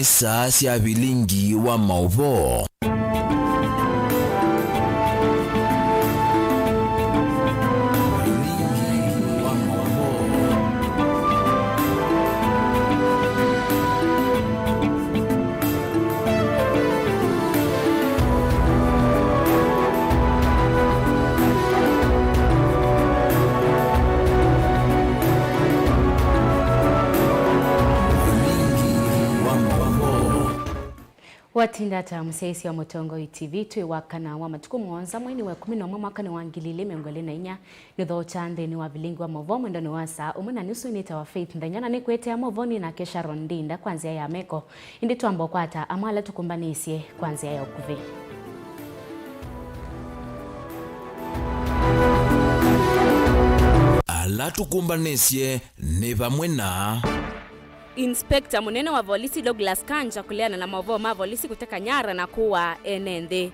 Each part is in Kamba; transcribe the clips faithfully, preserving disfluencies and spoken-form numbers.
Saa sya vilingi wa maũvoo. Vilingi wa maũvoo. Watinda ata, mũsyaĩĩsya wa Mũtongoi T V? Twĩ wakana wa matukũ mũonza, mweinĩ wa ĩkũmi na ũmwe, mwakanĩ wa ngili ilĩ mĩongo ĩlĩ na inya. Nĩũthookya nthĩnĩ wa vilingi wa maũvoo mwendonĩ wa saa ũmwe na nusu. Nĩtawa Faith Nthenya, na nĩkwĩtea maũvoonĩ nake Sharon Ndinda kwa nzĩa ya meko. Ĩndĩ twamba ũkwata amwe ala tũkũmbanĩsye kwa nzĩa ya ũkuvĩ. Ala tũkũmbanĩsye nĩ vamwe na Inspector mũnene wa volisi Douglas Kanja kũleana na maũvoo ma volisi kũteka nyara na kũaa ene nthĩ.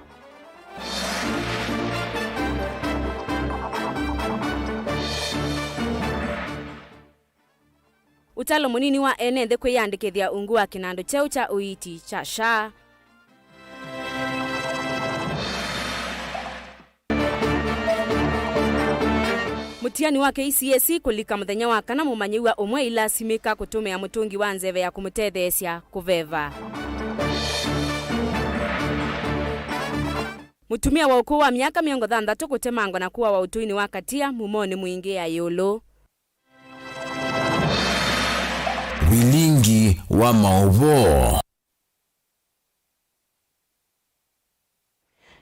Ũtalo mũnini wa ene nthĩ kwĩyandĩkĩthya ungu wa kĩnandũ kyeũ kya ũiiti kya SHA. Mũtiani wa K C S E kũlika mũthenya wa kana, mũmanyĩw'a ũmwe ilasimĩka kũtũmĩa mũtũngi wa nzeve ya kũmũtetheesya kũveva. Mũtumĩa wa ũkũũ wa myaka mĩongo thanthatũ kũtemangwa na kũawa ũtũinĩ wa Katia, mumonĩ mwingĩ ya ĩũlũ. Vilingi wa maũvoo.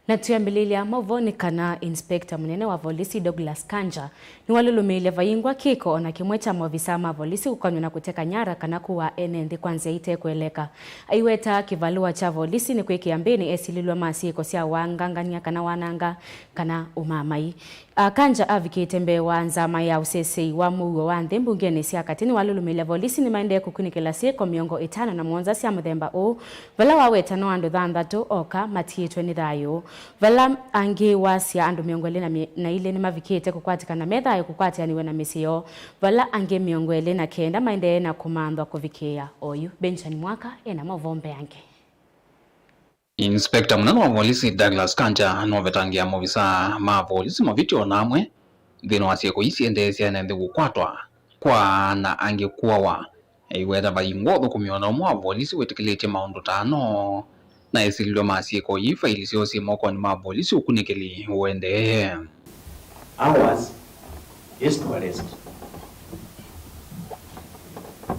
Na twĩambĩlĩlya maũvoo nĩ kana Inspector mũnene wa volisi Douglas Kanja nĩwalũlũmĩĩlye vaingwa kĩko o na kĩmwe kya maovisaa ma volisi kũkonywa na kũteka nyara kana kũaa ene nthĩ kwa nzĩa ite kũeleka. Aiweta kĩvalũa kya volisi nĩ kwĩkĩa mbĩnĩ esilĩlw'a ma syĩko sya wangangany'a kana wananga kana ũmaamai. A, Kanja avikĩte mbee wa nzama ya ũsesei wa mũuo wa nthĩ mbungenĩ sya katĩ nĩwalũlũmĩĩlya volisi nĩmaendee kũkunĩkĩla syĩko mĩongo ĩtano na mũonza sya mũthemba ũũ, vala waweta no andũ thanthatũ oka matiĩtwe nĩ thayũ, vala angĩ wasya andũ mĩongo ĩlĩ na ilĩ nĩmavikĩte kũkwatĩkana me thayũ kũkwatĩanĩw'a na mĩsyĩ yoo, vala angĩ mĩongo ĩlĩ na kenda maendee na kũmanthwa kũvikĩĩa oyu. Benjamin Mwaka ena maũvoo mbeange. Inspector mũnene wa volisi Douglas Kanja nũvetangĩa maovisaa ma volisi mavĩtyo o na amwe nthĩnĩ wa syĩko ii syendeesya ene nthĩ kũkwatwa, kwa na angĩ kũawa. Eiweta vaingwa ũthũkũmi o na ũmwe wa volisi wĩtĩkĩlĩtye maũndũ ta ano, na esilĩlw'a ma syĩko ii, faili syoo syĩ mokonĩ ma volisi ũkunĩkĩli ũendee. Ours is to arrest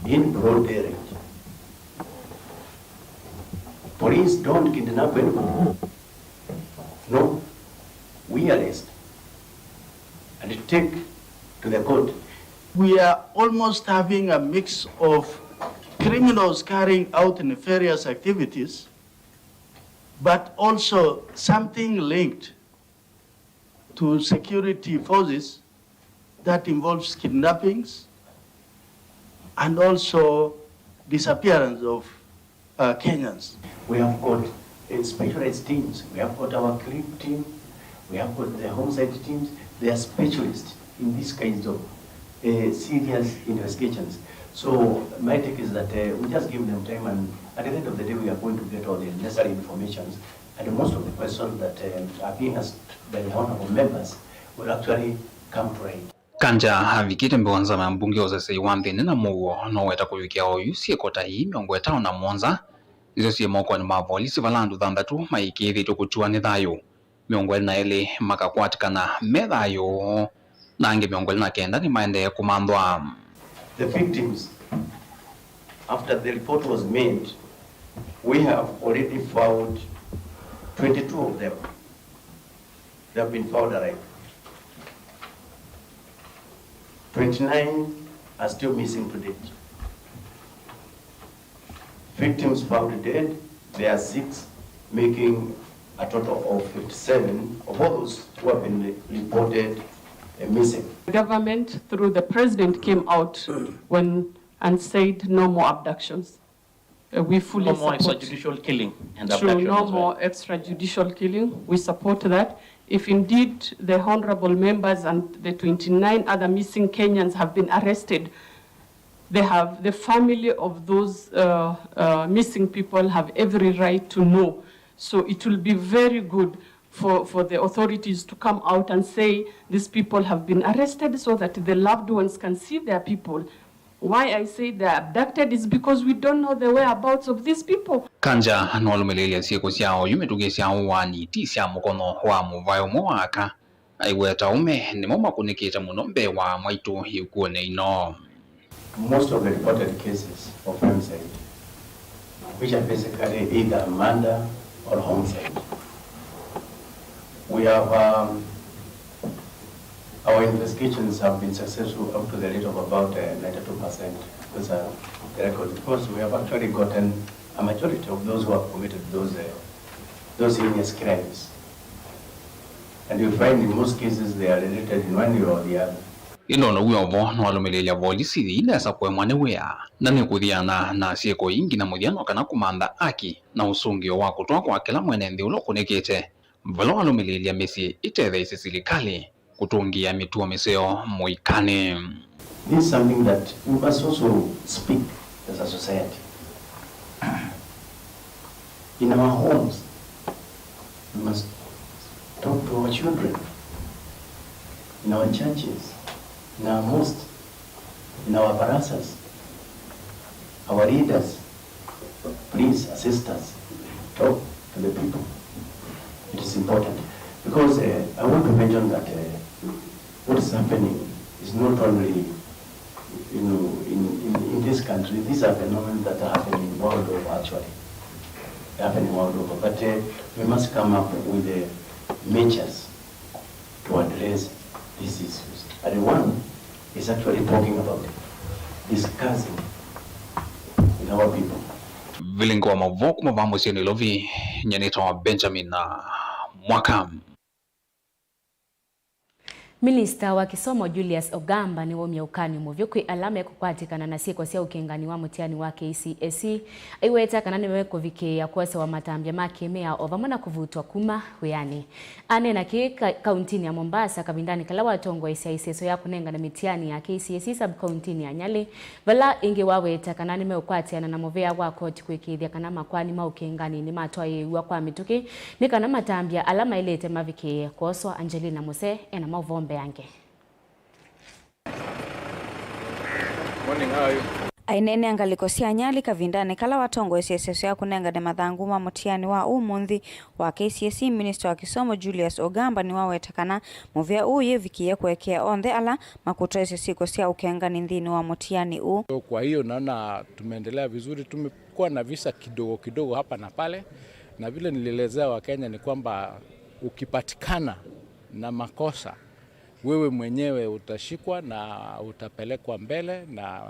in broad daylight. Police don't kidnap anybody. No, we arrest and take to the court. We are almost having a mix of criminals carrying out nefarious activities, but also something linked to security forces that involves kidnappings and also disappearance of, uh, Kenyans. We have got, uh, specialized teams. We have got our CRIP team. We have got the homicide teams. They are specialists in these kinds of, uh, serious investigations. So my take is that, uh, we just give them time, and at the end of the day, we are going to get all the necessary informations. And most of the questions that, um, are being asked by the honorable members will actually come to light. Kanja avikĩte mbee wa nzama ya mbunge ya ũsesei wa nthĩnĩ na mũuo, noweta kũvikĩa oyu syĩko ta ii mĩongo ĩtano na mũonza nĩsyo syĩ mokonĩ ma volisi, vala andũ thanthatũ maĩkĩĩthĩtwe kũtiwa nĩ thayũ, mĩongo ĩlĩ na elĩ makakwatĩkana me thayũ, na angĩ mĩongo ĩlĩ na kenda nĩmaendee kũmanthwa. The victims, after the report was made, we have already found twenty-two of them. They have been found alive. Twenty-nine are still missing to date. Victims found dead, there are six, making a total of fifty-seven of all those who have been reported, uh, missing. The government, through the president, came out when and said no more abductions. Uh, we fully support. No more extrajudicial killing and abduction as well. True, no more extrajudicial killing. We support that. If indeed the honorable members and the twenty-nine other missing Kenyans have been arrested, They have, the family of those uh, uh, missing people have every right to know. So it will be very good for, for the authorities to come out and say these people have been arrested so that the loved ones can see their people. Why I say they're abducted is because we don't know the whereabouts of these people. Kanja nĩwalũmĩlĩĩlya syĩko sya oyu mĩtũkĩ sya ũaani ti sya mũkono wa mũvae ũmwe wa aka. Aiweta aume nĩmo makũnĩkĩte mũno mbee wa mwaitũ ĩũkũnĩ ino. Most of the reported cases of femicide, which are basically either murder or homicide, we have, um, our investigations have been successful up to the rate of about uh, ninety-two percent. Those are the records, because we have actually gotten a majority of those who have committed those, uh, those heinous crimes. And you find in most cases they are related in one way or the other. Ĩndĩ o na wĩ o vo, nĩwalũmĩlĩĩlya volisi nesa kũemwa nĩ wĩa na nĩkũthiana na syĩko ingĩ na mũthya no kana kũmantha aki na ũsũngĩo wa kũtwaa kwa kĩla mwene nthĩ ũla ũkũnĩkĩte, vala walũmĩlĩĩlya mĩsyĩ ĩtetheesye silikalĩ kũtũngĩĩa mĩtuo mĩseo mũikanĩ. This is something that we must also speak as a society. In our homes, we must talk to our children, in our churches, in our mosques, in our barasas, our leaders, please assist us. Talk to the people. It is important. Because uh, I want to mention that uh, what is happening is not only, you know, in, in, in this country. These are phenomena that are happening world over, actually. They're happening world over. But uh, we must come up with the measures to address these issues. And one is actually talking about it, discussing with our people. Vilingi wa maũvoo kuma vaa mũsyĩ Nairobi, nyie nĩtawa Benjamin na Mwaka. Minista wa kĩsomo Julius Ogamba nĩwaumya ũkany'o mũvyũ kwĩ ala mekũkwatĩkana na syĩko sya ũkengani wa mũtiani wa K C S E, aiweta kana nĩmekũvikĩĩa kwosewa matambya ma kĩmĩao o vamwe na kũvutwa kuma wĩanĩ. Aneena kĩĩ ka-, kauntinĩ ya Mombasa kavindanĩ kala watongoesya ĩseso ya kũnengane mĩtiani ya K C S E sub-kauntinĩ ya Nyali, vala ĩngĩ waweta kana nĩmeũkwatĩana na mũvea wa koti kũĩkĩĩthya kana makoani ma ũkengani nĩmatwaĩĩw'a kwa mĩtũkĩ nĩ kana matambya ala maĩlĩte mavikĩĩe kwoswa. Angelina Muse ena maũvoo mbeange. Morning, how are you? Aineenea ngalĩko sya Nyali kavindanĩ kala watongoesye ĩseso ya kũnengane mathangũ ma mũtiani wa ũmũnthĩ wa K C S E, Minista wa kĩsomo Julius Ogamba nĩwaweta kana mũvea ũũ ũyĩvikĩĩe kũekea onthe ala makũtwaĩsya syĩko sya ũkengani nthĩnĩ wa mũtiani ũũ. So, kwa hiyo naona tumeendelea vizuri, tumekuwa na visa kidogo kidogo hapa na pale, na vile nilielezea Wakenya ni kwamba ukipatikana na makosa, wewe mwenyewe utashikwa na utapelekwa mbele na,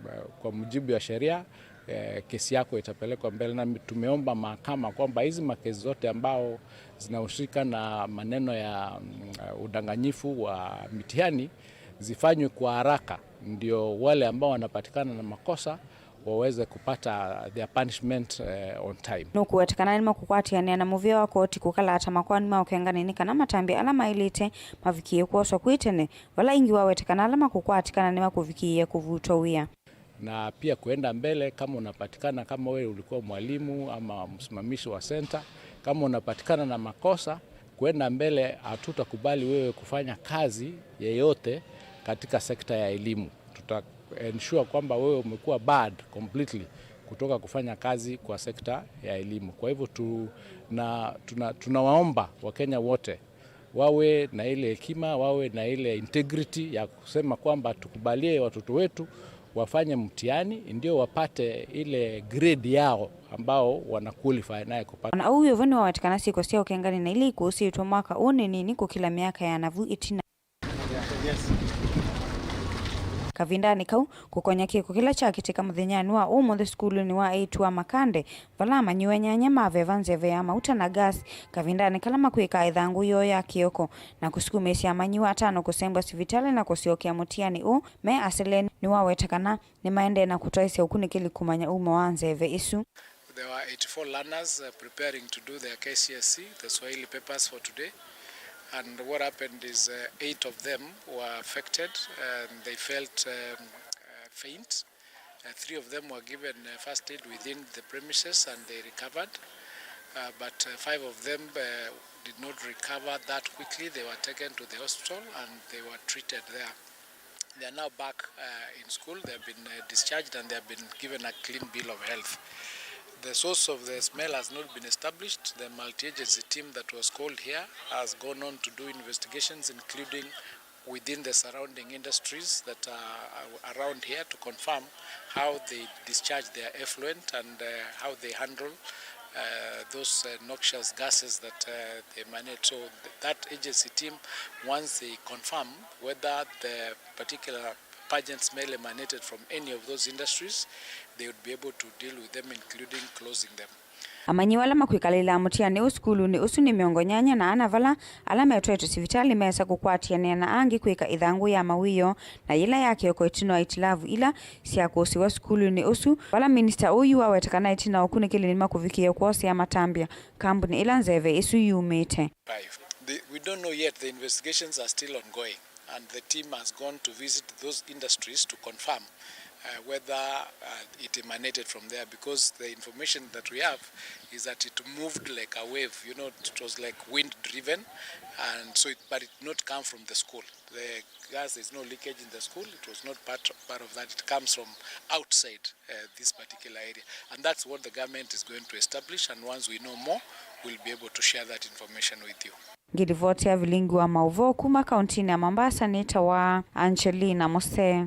eh, kwa mujibu ya sheria, eh, kesi yako itapelekwa mbele, na tumeomba mahakama kwamba hizi makesi zote ambao zinahusika na maneno ya, mm, udanganyifu wa mitihani zifanywe kwa haraka, ndio wale ambao wanapatikana na makosa waweze kupata their punishment, eh, on time. Nũkũweta kana nĩmakũkwatĩanĩa na mũvĩa wa koti kũkalata makoani ma ũkengani nĩ kana matambya ala maĩlĩte mavikĩĩe kwoswa kwĩ tene, vala ĩngĩ waweta kana ala makũkwatĩkana nĩmakũvikĩĩe kũvutwa wĩa. Na pia kuenda mbele, kama unapatikana kama wewe ulikuwa mwalimu ama msimamishi wa center, kama unapatikana na makosa, kuenda mbele, hatutakubali wewe kufanya kazi yeyote katika sekta ya elimu. Tuta ensure kwamba wewe umekuwa barred completely kutoka kufanya kazi kwa sekta ya elimu. Kwa hivyo tu, na, tuna, tunawaomba Wakenya wote wawe na ile hekima, wawe na ile integrity ya kusema kwamba tukubalie watoto wetu wafanye mtihani ndio wapate ile grade yao ambao wana qualify nayo kupata. Na ũu wĩvo nĩwawetekana syĩko sya ũkengani na ila ikũsĩtwe mwaka ũũ nĩ nini kũkĩla myaka ya navu ĩtina. Kavindanĩ kau, kũkonya kĩko kĩla kyakĩtĩka mũthenyanĩ wa ũmũnthĩ sukulunĩ wa eĩtu wa Makande, vala amanyĩw'a nyanya maveva nzeve ya mauta na gas, kavindanĩ kala makwĩkaa ĩthangũ yoo ya kĩoko, na kũsukumĩĩsya amanyĩw'a atano kũsembwa sivitalĩ na kũsyokea mũtiani ũũ me asele, nĩwaweta kana nĩmaendee na kũtwaĩsya ũkunĩkĩli kũmanya umo wa nzeve ĩsu. There were eighty-four learners, uh, preparing to do their K C S E, the Swahili papers for today. And what happened is, uh, eight of them were affected and they felt, um, uh, faint. Uh, three of them were given, uh, first aid within the premises and they recovered. Uh, but, uh, five of them, uh, did not recover that quickly. They were taken to the hospital and they were treated there. They are now back, uh, in school. They have been, uh, discharged and they have been given a clean bill of health. The source of the smell has not been established. The multi-agency team that was called here has gone on to do investigations, including within the surrounding industries that are around here, to confirm how they discharge their effluent and, uh, how they handle, uh, those, uh, noxious gases that, uh, they emanate. So th-, that agency team, once they confirm whether the particular pungent smell emanated from any of those industries, they would be able to deal with them, including closing them. Amanyĩw'a ala makwĩkalĩlaa mũtiani ũũ sukulunĩ ũsu nĩ mĩongo nyanya na ana vala ala metwaĩtwe sivitalĩ mesa kũkwatĩanĩa na angĩ kwĩka ĩthangũ ya mawĩoo na yĩla ya kĩoko ĩtina wa itilavu ila syakũsĩwa sukulunĩ ũsu, vala minista ũũ yu waweta kana ĩtina wa ũkunĩkĩli nĩmakũvikĩe kwosea matambya kambunĩ ĩla nzeve ĩsu yumĩte. Five. The, we don't know yet. The investigations are still ongoing. And the team has gone to visit those industries to confirm, uh, whether, uh, it emanated from there, because the information that we have is that it moved like a wave, you know, it was like wind driven, and so it, but it did not come from the school. The gas, there's no leakage in the school, it was not part, part of that, it comes from outside, uh, this particular area, and that's what the government is going to establish, and once we know more, we'll be able to share that information with you. Ngĩlivoti ya vilingi wa maũvoo kuma kauntinĩ ya Mombasa nĩtawa Angelina Musee.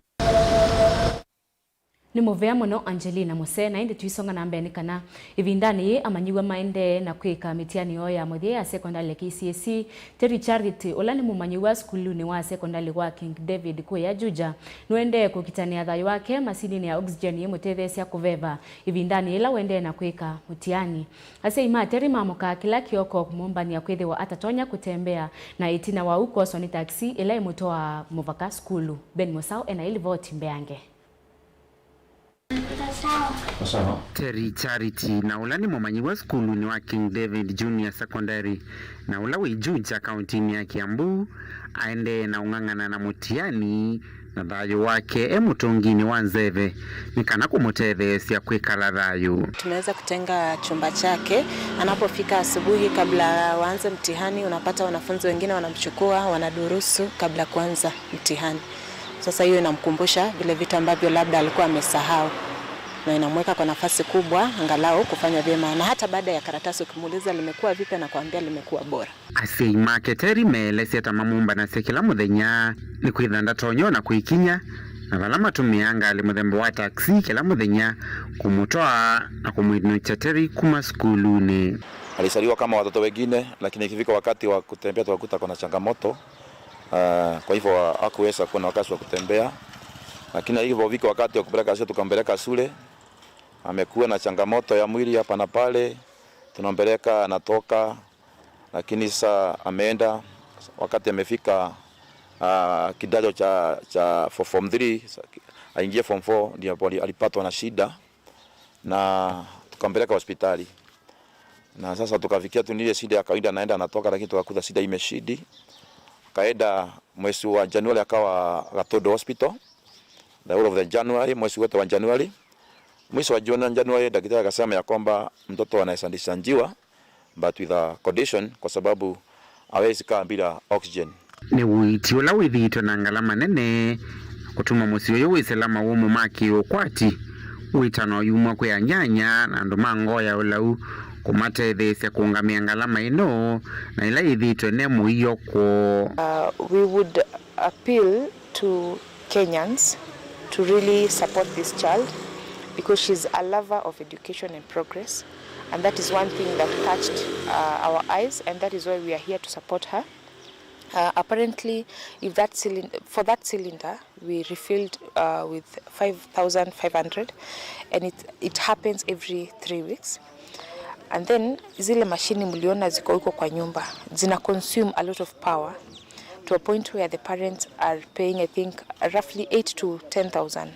Nĩ mũvea mũno Angelina Musee, na ĩndĩ tũisonga na mbee nĩ kana ĩvindanĩ yĩĩ amanyĩw'a maendee na kwĩka mĩtiani yoo ya mũthya ya sekondalĩ ya K C S E. Terry Charity, ũla nĩ mũmanyĩw'a sukulunĩ wa sekondalĩ wa King David kũya Juja, nũendee kũkitanĩa thayũ wake masinĩnĩ ya oxygen yĩmũtetheesya kũveva ĩvindanĩ yĩla ũendee na kwĩka mũtiani. Asyai ma Terry mamũkaa kĩla kĩoko kũmũmbany'a kwĩthĩwa atatonya kũtembea, na ĩtina wa ũu kwoswa nĩ taxi ĩla ĩmũtwaa mũvaka sukulu. Ben Mũsaũ ena ĩlivoti mbeange. Terry Charity, na ũla nĩ mũmanyĩw'a sukulunĩ wa King David Junior Secondary, na ũla wĩ Juja kauntinĩ ya Kiambu, aendee na ũng'ang'ana na mũtiani na thayũ wake e mũtũnginĩ wa nzeve nĩ kana kũmũtetheesya kwĩkala thayũ. Tumeweza kutenga chumba chake. Anapofika asubuhi, kabla waanze mtihani, unapata wanafunzi wengine wanamchukua, wanadurusu kabla kuanza mtihani. Sasa hiyo inamkumbusha vile vitu ambavyo labda alikuwa amesahau, na inamweka kwa nafasi kubwa angalau kufanya vyema, na hata baada ya karatasi ukimuuliza limekuwa vipi, anakuambia limekuwa bora. Asyai make Terry meelesya ta mamũmbanasya kĩla mũthenya nĩ kwĩtha ndatonya o na kwĩkiny'a, na vala matũmĩaa ngalĩ mũthemba wa taxi kĩla mũthenya kũmũtwaa na kũmwinũkya Terry kuma sukulunĩ. Alizaliwa kama watoto wengine, lakini ikifika wakati wa kutembea tukakuta kuna changamoto. Ah, kwa hivyo hakuweza kuwa na wakati wa kutembea, lakini alipofika wakati wa kupeleka shule, tukampeleka shule. Amekuwa na changamoto ya mwili hapa na pale, tunampeleka, anatoka, lakini sasa ameenda, wakati amefika, ah, kidato cha, cha fo-, form three, sa-, aingie form four, ndio ali-, alipatwa na shida na tukampeleka hospitali. Na sasa tukafikia tu ni ile shida ya kawaida, anaenda anatoka, lakini tukakuta shida imeshidi. Kaenda mwezi wa Januari akawa Gatodo Hospital, the whole of the January, mwezi wote wa Januari. Mwisho wa Janu-, Januari, daktari akasema ya kwamba mtoto anaweza dischargiwa, but with a condition, kwa sababu hawezi kaa bila oxygen. Nĩ ũiiti ũla wĩthĩĩtwe na ngalama nene, kũtuma mũsyĩ ũyũ wĩsĩla mawũmũ ma kĩ-ũkwati, wĩtano yumwa kwĩ anyanya na andũ ma ngoo ya ũlau kũmatetheesya kũũngamĩa ngalama ĩno, na ĩla yĩthĩĩtwe ne mũio kwoo. Uh, we would appeal to Kenyans to really support this child because she's a lover of education and progress, and that is one thing that catched, uh, our eyes, and that is why we are here to support her. Uh, apparently, if that cylin-, for that cylinder, we refilled, uh, with five thousand five hundred, and it, it happens every three weeks. And then zile mashini mliona ziko huko kwa nyumba, zina consume a lot of power to a point where the parents are paying, I think, roughly eight to ten thousand,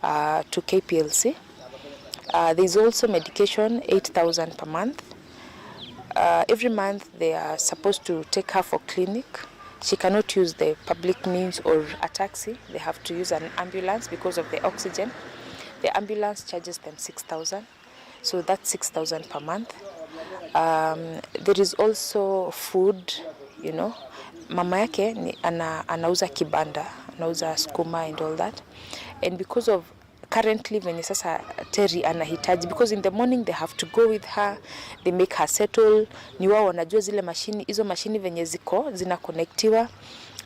uh, to K P L C. Uh, there's also medication, eight thousand per month. Uh, every month they are supposed to take her for clinic. She cannot use the public means or a taxi. They have to use an ambulance because of the oxygen. The ambulance charges them six thousand, so that's six thousand per month. Um, there is also food, you know. Mama yake ni, ana, anauza kibanda, anauza sukuma and all that. And because of currently venye sasa Terry anahitaji, because in the morning they have to go with her, they make her settle, ni wao wanajua zile mashini, hizo mashini venye ziko, zina connectiwa,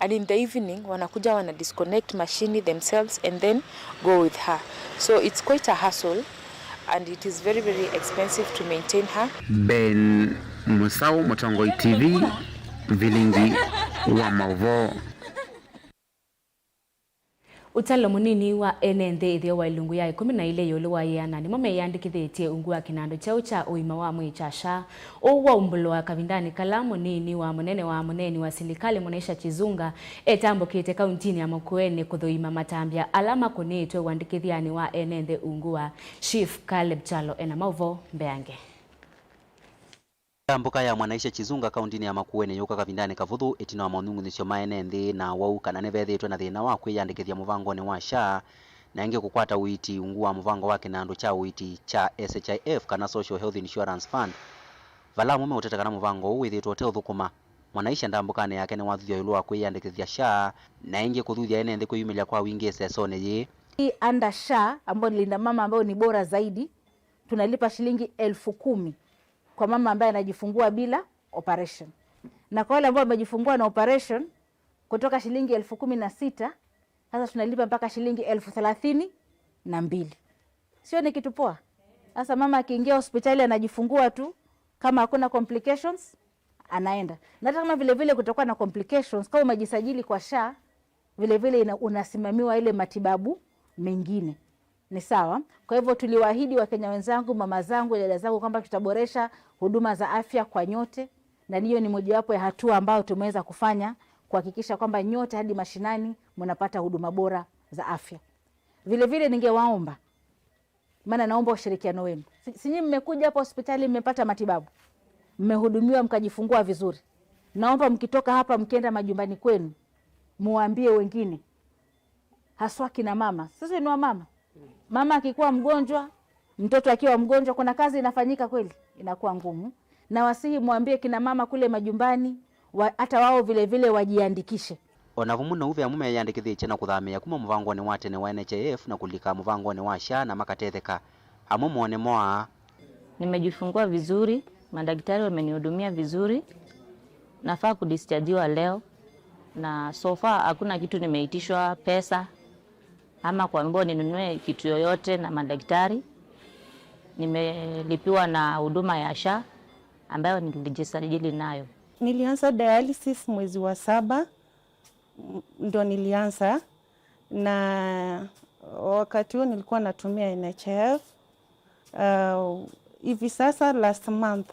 and in the evening wanakuja wana disconnect mashini themselves and then go with her, so it's quite a hassle and it is very, very expensive to maintain her. Ben Musau, Mũtongoi T V, Vilingi wa Maũvoo. Ũtalo mũnini wa ene nthĩ ĩtheo wa ilungu ya ĩkũmi na ilĩ ĩũlũ wa ĩana nĩmo meyĩandĩkĩthĩtye ungu wa kĩnandũ kyeũ kya ũima wa mwĩĩ kya SHA. Ũu waumbũlwa kavindanĩ kala mũnini wa mũnene wa mũneeni wa silikalĩ Mwanaisha Chizunga etambũkĩte kauntinĩ ya Makueni kũthũima matambya ala makũnĩtwe ũandĩkĩthyanĩ wa ene nthĩ ungu wa SHIF. Caleb Kyalo ena maũvoo mbeange. Ndambũka ya Mwanaisha Chizunga kauntinĩ ya Makueni yũka kavindanĩ kavũthũ ĩtina wa monyung'unyĩsyo ma ene nthĩ na awau kana nĩvethĩĩtwe na thĩna wa kwĩyandĩkĩthya mũvangonĩ wa SHA na ĩngĩ kũkwata ũiiti ungu wa mũvango wa kĩnandũ kya ũiiti kya S H I F kana Social Health Insurance Fund, vala amwe meũteta kana mũvango ũũ wĩthĩĩtwe ũteũthũkũma. Mwanaisha ndambũkanĩ yake nĩwathuthya ĩũlũ wa kwĩyandĩkĩthya SHA na ĩngĩ kũthuthya ene nthĩ kwĩyumĩlya kwa wingĩ ĩsesonĩ yĩĩ. Under SHA, ambayo ni linda mama ambayo ni bora zaidi, tunalipa shilingi elfu kumi kwa mama ambaye anajifungua bila operation. Na kwa wale ambao wamejifungua na operation, kutoka shilingi elfu kumi na sita, sasa tunalipa mpaka shilingi elfu thelathini na mbili. Sio ni kitu poa? Sasa mama akiingia hospitali anajifungua tu, kama hakuna complications, anaenda. Na hata kama vile vile kutakuwa na complications, kama umejisajili kwa SHA, vile vile ina-, unasimamiwa ile matibabu mengine. Ni sawa. Kwa hivyo tuliwaahidi Wakenya wenzangu, mama zangu, dada zangu kwamba tutaboresha huduma za afya kwa nyote, na hiyo ni mojawapo ya hatua ambayo tumeweza kufanya kuhakikisha kwamba nyote hadi mashinani mnapata huduma bora za afya. Vile vile ningewaomba, maana naomba ushirikiano wenu. Si, si nyinyi mmekuja hapa hospitali mmepata matibabu, mmehudumiwa mkajifungua vizuri. Naomba mkitoka hapa mkienda majumbani kwenu, muwaambie wengine, haswa kina mama. Sisi ni wamama. Mama akikuwa mgonjwa, mtoto akiwa mgonjwa, kuna kazi inafanyika kweli? Inakuwa ngumu. Na wasihi mwambie kina mama kule majumbani, wa, hata wao vile vile wajiandikishe. O na vamwe na ũu, ve amwe meyĩandĩkĩthĩtye na kũthamĩĩa kuma mũvangonĩ wa tene wa N H I F na kũlika mũvangonĩ wa SHA na makatetheka. Amwe moo nĩ mo aa. Nimejifungua vizuri, madaktari wamenihudumia vizuri. Nafaa kudischargiwa leo, na so far hakuna kitu nimeitishwa pesa ama kuambiwa ninunue kitu yoyote na madaktari. Nimelipiwa na huduma ya SHA ambayo nilijisajili nayo. Nilianza dialysis mwezi wa saba, m-, ndo nilianza, na wakati huo nilikuwa natumia N H I F. Uh, hivi sasa last month,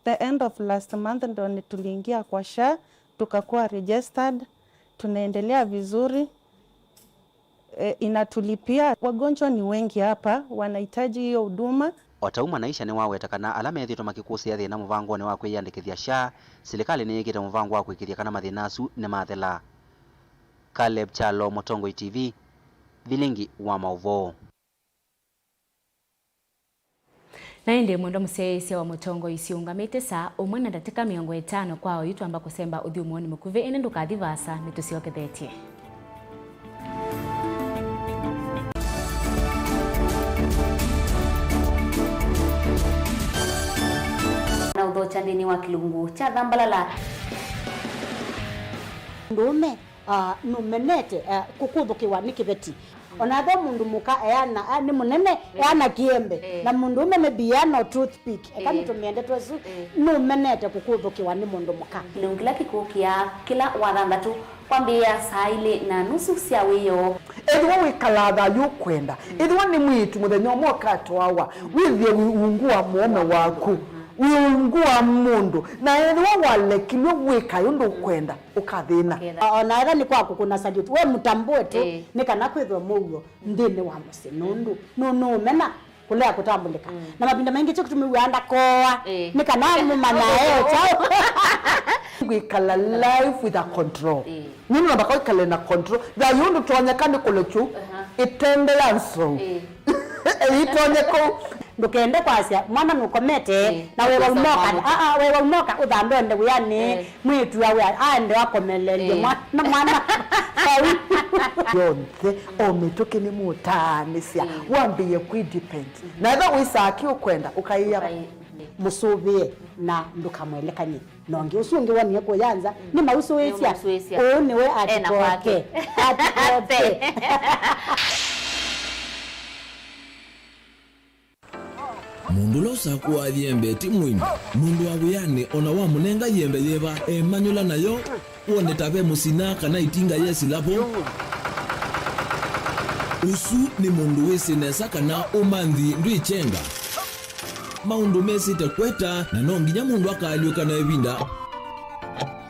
the end of last month ndo ni-, tuliingia kwa SHA, tukakuwa registered, tunaendelea vizuri. Eh, inatulipia. Wagonjwa ni wengi hapa, wanahitaji hiyo huduma. O ta ũu Mwanaisha nĩwaweta kana ala methĩĩtwe makĩkũsĩa thĩna mũvangonĩ wa kwĩyĩandĩkĩthya SHA, silikalĩ nĩyĩkĩte mũvango wa kũĩkĩĩthya kana mathĩna asu nĩmathela. Caleb Kyalo, Mũtongoi T V, Vilingi wa Maũvoo. Na ĩndĩ mwendwa mũsyaĩĩsya wa Mũtongoi, syĩũngamĩte saa ũmwe na ndatĩka mĩongo ĩtano kwa oyu twamba kũsemba ũthyũmũonĩ mũkuvĩ, ĩndĩ ndũkathi vaasa, nĩtũsyokethetye. Na ũthokya nthĩnĩ wa kĩlungu kya Thambalala. Mũndũũme, ah, nũmenete, ah, kũkũthũkĩwa nĩ kĩveti. O na ethĩwa mũndũ mũka eana, ah, nĩ mũnene, eana kĩembe. Eh. Na mũndũũme maybe eana o toothpick. Eka nĩtũmĩe ndeto ĩsu, nũmenete kũkũthũkĩwa nĩ mũndũ mũka. Kĩlungu kĩla kĩkũkĩa kĩla Wathanthatũ kwambĩĩa saa ilĩ na nusu sya wĩoo. Ethĩwa wĩkalaa thayũ ũkwenda, ethĩwa nĩ mwĩĩtu mũthenya ũmwe ũkatwawa, wĩthĩe wĩ ungu wa mũũme waku, wĩ ungu wa mũndũ, na ethĩwa walekilw'e wĩkae ũndũ ũkwenda, ũkathĩna. O na ethĩwa nĩ kwa kũkũna salute, we mũtambũe tu, ĩĩ, nĩ kana kwĩthwe mũuo nthĩnĩ wa mũsyĩ, nũndũ nũ-, nũũmena kũlea kũtambũlĩka. Mm. Na mavinda maingĩ kyo kĩtumi wĩaa ndakooa, ĩĩ, nĩ kana mũmanyae o kyaũ. Wĩkala life with a control. Ĩĩ. Nĩ namba kwĩkala na control. Thayũ ndũtonyeka nĩ kũlekyu, aha, ĩtembea nzou. Ĩĩ. Ĩitonye kũu. Ndũkende kwasya mwana nũkomete, ĩĩ, na wewa ũkosa ũmoka mwana. Aa, wewa ũmoka ũthambe ũende wĩanĩ. Ĩĩ. Mwĩĩtu awe aende akomelelye, ĩĩ, mwana, mwana vau. Yonthe, o mĩtũkĩ nĩmũtaanĩsya, ĩĩ, wambĩĩe kwĩ depend. Na ethĩwa wĩsaa kĩ ũkwenda, ũkaĩa. Ũkai-, ĩĩ, mũsũvĩe na ndũkamwelekany'e na ũngĩ. Ũsu ũngĩ wonie kũya nza, mm, nĩmausũĩsya. Nĩmausũĩsya. Ũũ nĩwe. Ena kwake. Atikoke. Atikoke. Mũndũ ũla ũsakũaa yembe ti mũini. Mũndũ wa wĩanĩ o na wamũnenga yembe yĩva, emanyũla nayo, wone ta ve mũsina kana itinga yesila vo. Ũsu nĩ mũndũ wĩsĩ nesa kana ũmanthi ndwĩkyenga. Maũndũ mesĩte kweta, na no nginya mũndũ akaalyũka na ĩvinda.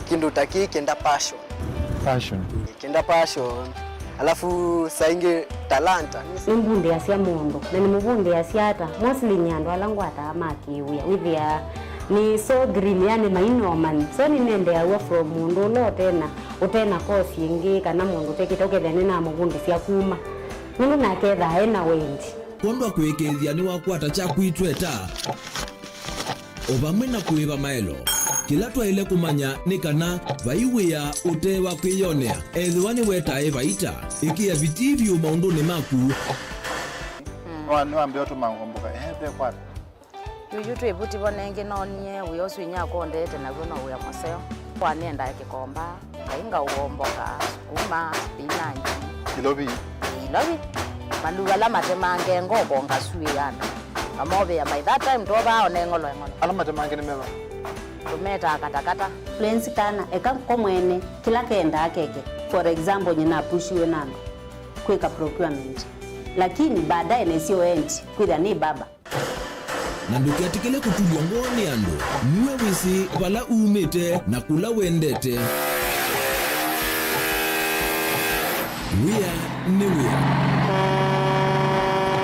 Kĩndũ ta kĩĩ kĩenda passion. Passion. Kĩenda passion. Alafu saa ingĩ talanta. Nĩmbundĩasya mũndũ, na nĩmũvundĩasya ata? Mostly nĩ andũ ala ngwataa ma kĩwĩa. Wĩthĩaa nĩ so green, yani maina ũmanyi. So nĩnendeaw'a from mũndũ ũla ũtena, ũtena course ĩngĩ, kana mũndũ ũtekĩte, ũkethĩa nĩnamũvundĩsya kuma. Nũndũ nake ethaa ena wendi. Kwondũ wa kũĩkĩĩthya nĩwakwata kyaku itweta. O vamwe na kũĩva maelo. Kĩla twaĩle kũmanya nĩ kana vai wĩa ũte wa kwĩyonea, ethĩwa nĩwetae vaita. Ĩkĩa vitii vyũ maũndũnĩ maku. Nĩwa-, nĩwambĩa ũtũma ngomboka. Ehe, ve kwata. Yuyu twĩ vuti vo nengĩ noonie wĩa ũsu inyakwa ũndete naw'o no wĩa mũseo. Kwa nĩendae kĩkomba. Ngai ngaũomboka, sukuma, spinach. Ilovi. Ilovi. Maluu ala matemange ngoko ngasuĩana. Ngamovĩa by that time twovaa one ng'olo eng'olo. Ala matemange nĩ meva? Tũmetaa katakata. Lenzi kana, eka ko mwene, kĩla kendaa keke. For example, nyie napushiwe na andũ kwĩka procurement. Lakini baadaye nĩsyo endi, kwĩthĩa nĩ baba. Na ndũketĩkĩle kũtulw'a ngoo nĩ andũ. Nue wĩsĩ vala umĩte na kũla wendete. Wĩa nĩ wĩa.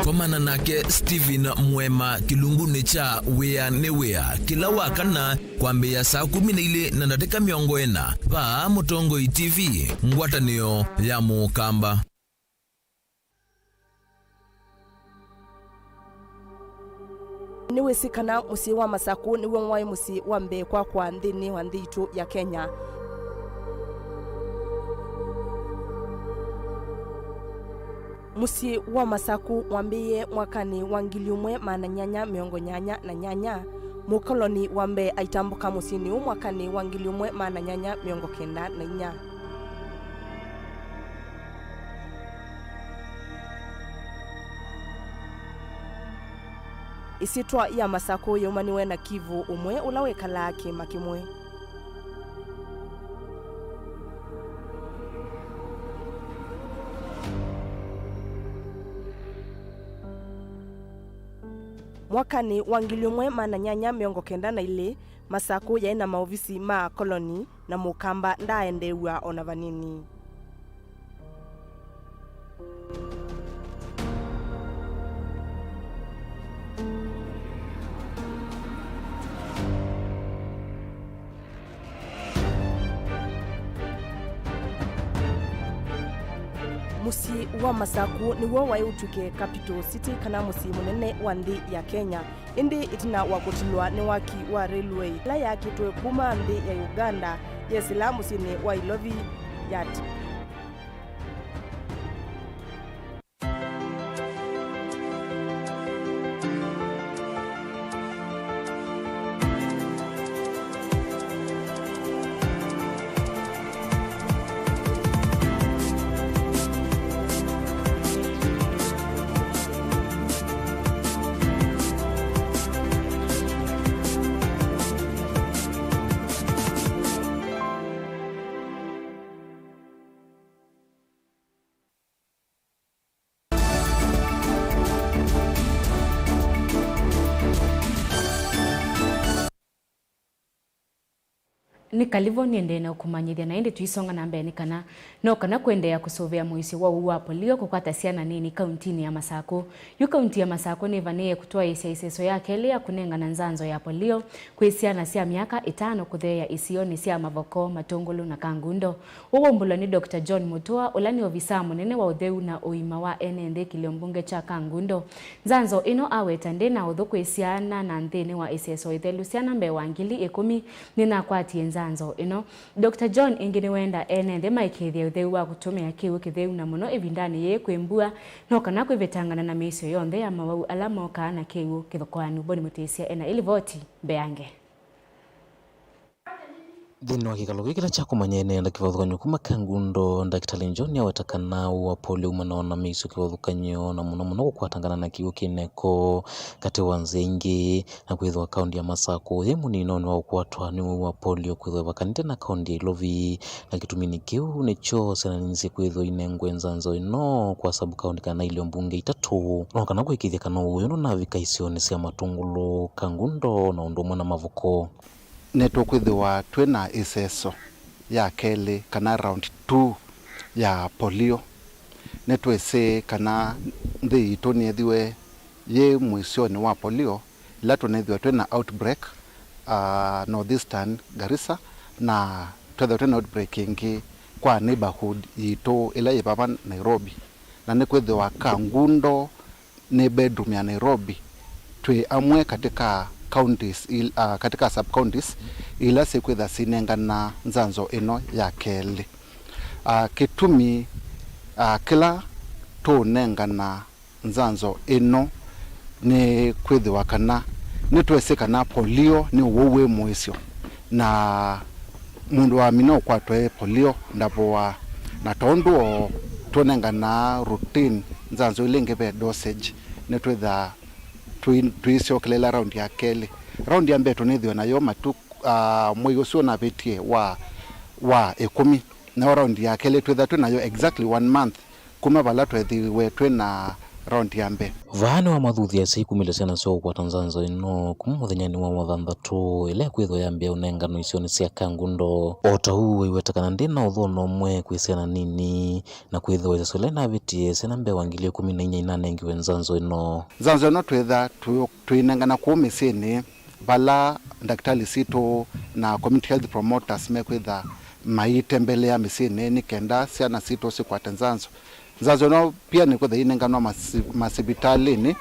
Komana nake Stephen Mwema kĩlungunĩ kya Wĩa nĩ Wĩa kĩla wa kana kwambĩĩa saa kũmi na ilĩ na ndatĩka mĩongo ĩna vaa Mũtongoi T V, ngwatanĩo ya Mũkamba. Nĩwĩsĩ kana mũsyĩ wa Masakũ nĩw'o waĩ mũsyĩ wa mbee kwakwa nthĩnĩ wa nthĩ itũ ya Kenya? Mũsyĩ wa Masakũ wambĩĩe mwakanĩ wa ngili ũmwe maana nyanya mĩongo nyanya na nyanya, mũkoloni wa mbee aitambũka mũsyĩnĩ ũũ mwakanĩ wa ngili ũmwe maana nyanya mĩongo kenda na inya. Ĩsyĩtwa ya Masakũ yaumaniwe na Kivu ũmwe ũla wekalaa kĩĩma kĩmwe. Mwakanĩ wa ngili ũmwe maana nyanya mĩongo kenda na ilĩ, Masakũ yaĩ na maovisi ma koloni, na Mũkamba ndaaendeew'a o na vanini. Mũsyĩ wa Masakũ nĩw'o waĩ ũtw'ĩke capital city, kana mũsyĩ mũnene wa nthĩ ya Kenya. Ĩndĩ ĩtina wa kũtilwa nĩ waki wa railway ĩla yakĩtwe kuma nthĩ ya Uganda yesĩla mũsyĩnĩ wa Ilovi Yard. Nĩ kalĩvo nĩendee na ũkũmanyĩthya, na ĩndĩ tũisonga na mbee nĩ kana no kana kũendeea kũsũvĩa mũisyo wa ũwau wa polio kũkwata syana nini kauntinĩ ya Masakũ. Yu kaunti ya Masakũ nĩvanĩĩe kũtwaĩĩsya ĩseso ya kelĩ ya kũnengana nzanzo ya polio kwĩ syana sya myaka ĩtano kũtheea isionĩ sya Mavoko, Matũngũlũ na Kangundo. Ũũ waumbũlwa nĩ Doctor John Mũtũa, ũla nĩ ovisaa mũnene wa ũtheu na ũima wa ene nthĩ kĩlĩo mbunge kya Kangundo. Nzanzo ĩno aweta ndĩ na ũthũ kwĩ syana, na nthĩnĩ wa ĩseso ĩthelu, syana mbee wa ngili ĩkũmi nĩnakwatie nzanzo ĩno. Doctor John ĩngĩ nĩwenda ene nthĩ maĩkĩĩthye ũtheu wa kũtũmĩa kĩw'ũ kĩtheu, na mũno ĩvindanĩ yĩĩ kwĩ mbua, no kana kwĩvĩtangana na mĩisyo yonthe ya mawau ala mokaa na kĩw'ũ kĩthokoanu. Boni Mũtĩsya ena ĩlivoti mbeange. Nthĩnĩ wa kĩkalo kĩĩ kĩla kya kũmanya ene nthĩ kĩvathũkany'o kuma Kangundo, Ndakĩtalĩ John nĩaweta kana ũwau wa polio umanawa na mĩisyo kĩvathũkany'o, na mũno mũno kũkwatangana na kĩw'ũ kĩ neko katĩ wa nzĩa ingĩ, na kwĩthĩwa kaunti ya Masakũ yĩ mũninonĩ wa ũkwatwa nĩ ũwau wa polio kwĩthĩwa ĩvakanĩte na kaunti ya Ilovi, na kĩtumi nĩ kĩu nĩkyo syana nini syĩkwĩthĩwa inengwe nzanzo ĩno kwa sub county kana ilio mbunge itatũ, no kana kũĩkĩĩthya kana ũwau ũyũ ndũnavika isionĩ sya Matũngũlũ, Kangundo na ũndũ ũmwe na Mavoko. Nĩtũkwĩthĩwa twĩ na ĩseso ya kelĩ, kana round two ya polio. Nĩtwĩsĩ kana nthĩ yitũ nĩyĩthiwe yĩ mũisyonĩ wa polio, ĩla tũnethĩwa twĩ na outbreak, uh, northeastern Garissa, na twethĩwa twĩ na outbreak ĩngĩ kwa neighborhood yitũ ĩla yĩ vava Nairobi. Na nĩkwĩthĩwa Kangundo nĩ bedroom ya Nairobi, twĩ amwe katika counties il-, ah, katika sub counties ila sikwĩtha sinengana nzanzo ĩno ya kelĩ. Ah, kĩtumi, ah, kĩla tũũnengana nzanzo ĩno nĩ kwĩthĩwa kana nĩtwĩsĩ kana polio nĩ ũwau wĩ mũisyo, na mũndũ wamina ũkwatwa e polio ndavoaa. Na tondũ o tũnenganaa routine nzanzo ila ingĩ ve dosage, nĩtwĩthaa tũi-, tũisyokelela raundi ya kelĩ. Raundi ya mbee tũnĩthĩwe nayo matu-, ah, mwei ũsu ũnavĩtie wa, wa ĩkũmi. Nayo raundi ya kelĩ twĩthaa twĩ nayo exactly one month kuma vala twethiwe twĩ na raundi ya mbee. Vaa nĩwamathuthya asyai kumĩlya syana syoo kũkwata nzanzo ĩno kuma mũthenyanĩ wa wathanthatũ, ĩla ĩkwĩthwa yambĩa ũnengano isionĩ sya Kangundo. O ta ũu, waiweta kana ndĩ na ũthũno ũmwe kwĩ syana nini, na kwĩthĩwa ĩseso ĩla ĩnavĩtie, syana mbee wa ngili ĩkũmi na inya inanengiwe nzanzo ĩno. Nzanzo ĩno twĩtha tũ-, tũinengana kũu mĩsyĩnĩ, vala ndakitali sitũ na community health promoters mekwĩtha maitembelea mĩsyĩnĩ nĩ kenda syana sitũ sikwate nzanzo. Nzanzo ĩno pia nĩkwĩtha inenganwa masi-, masivitalĩnĩ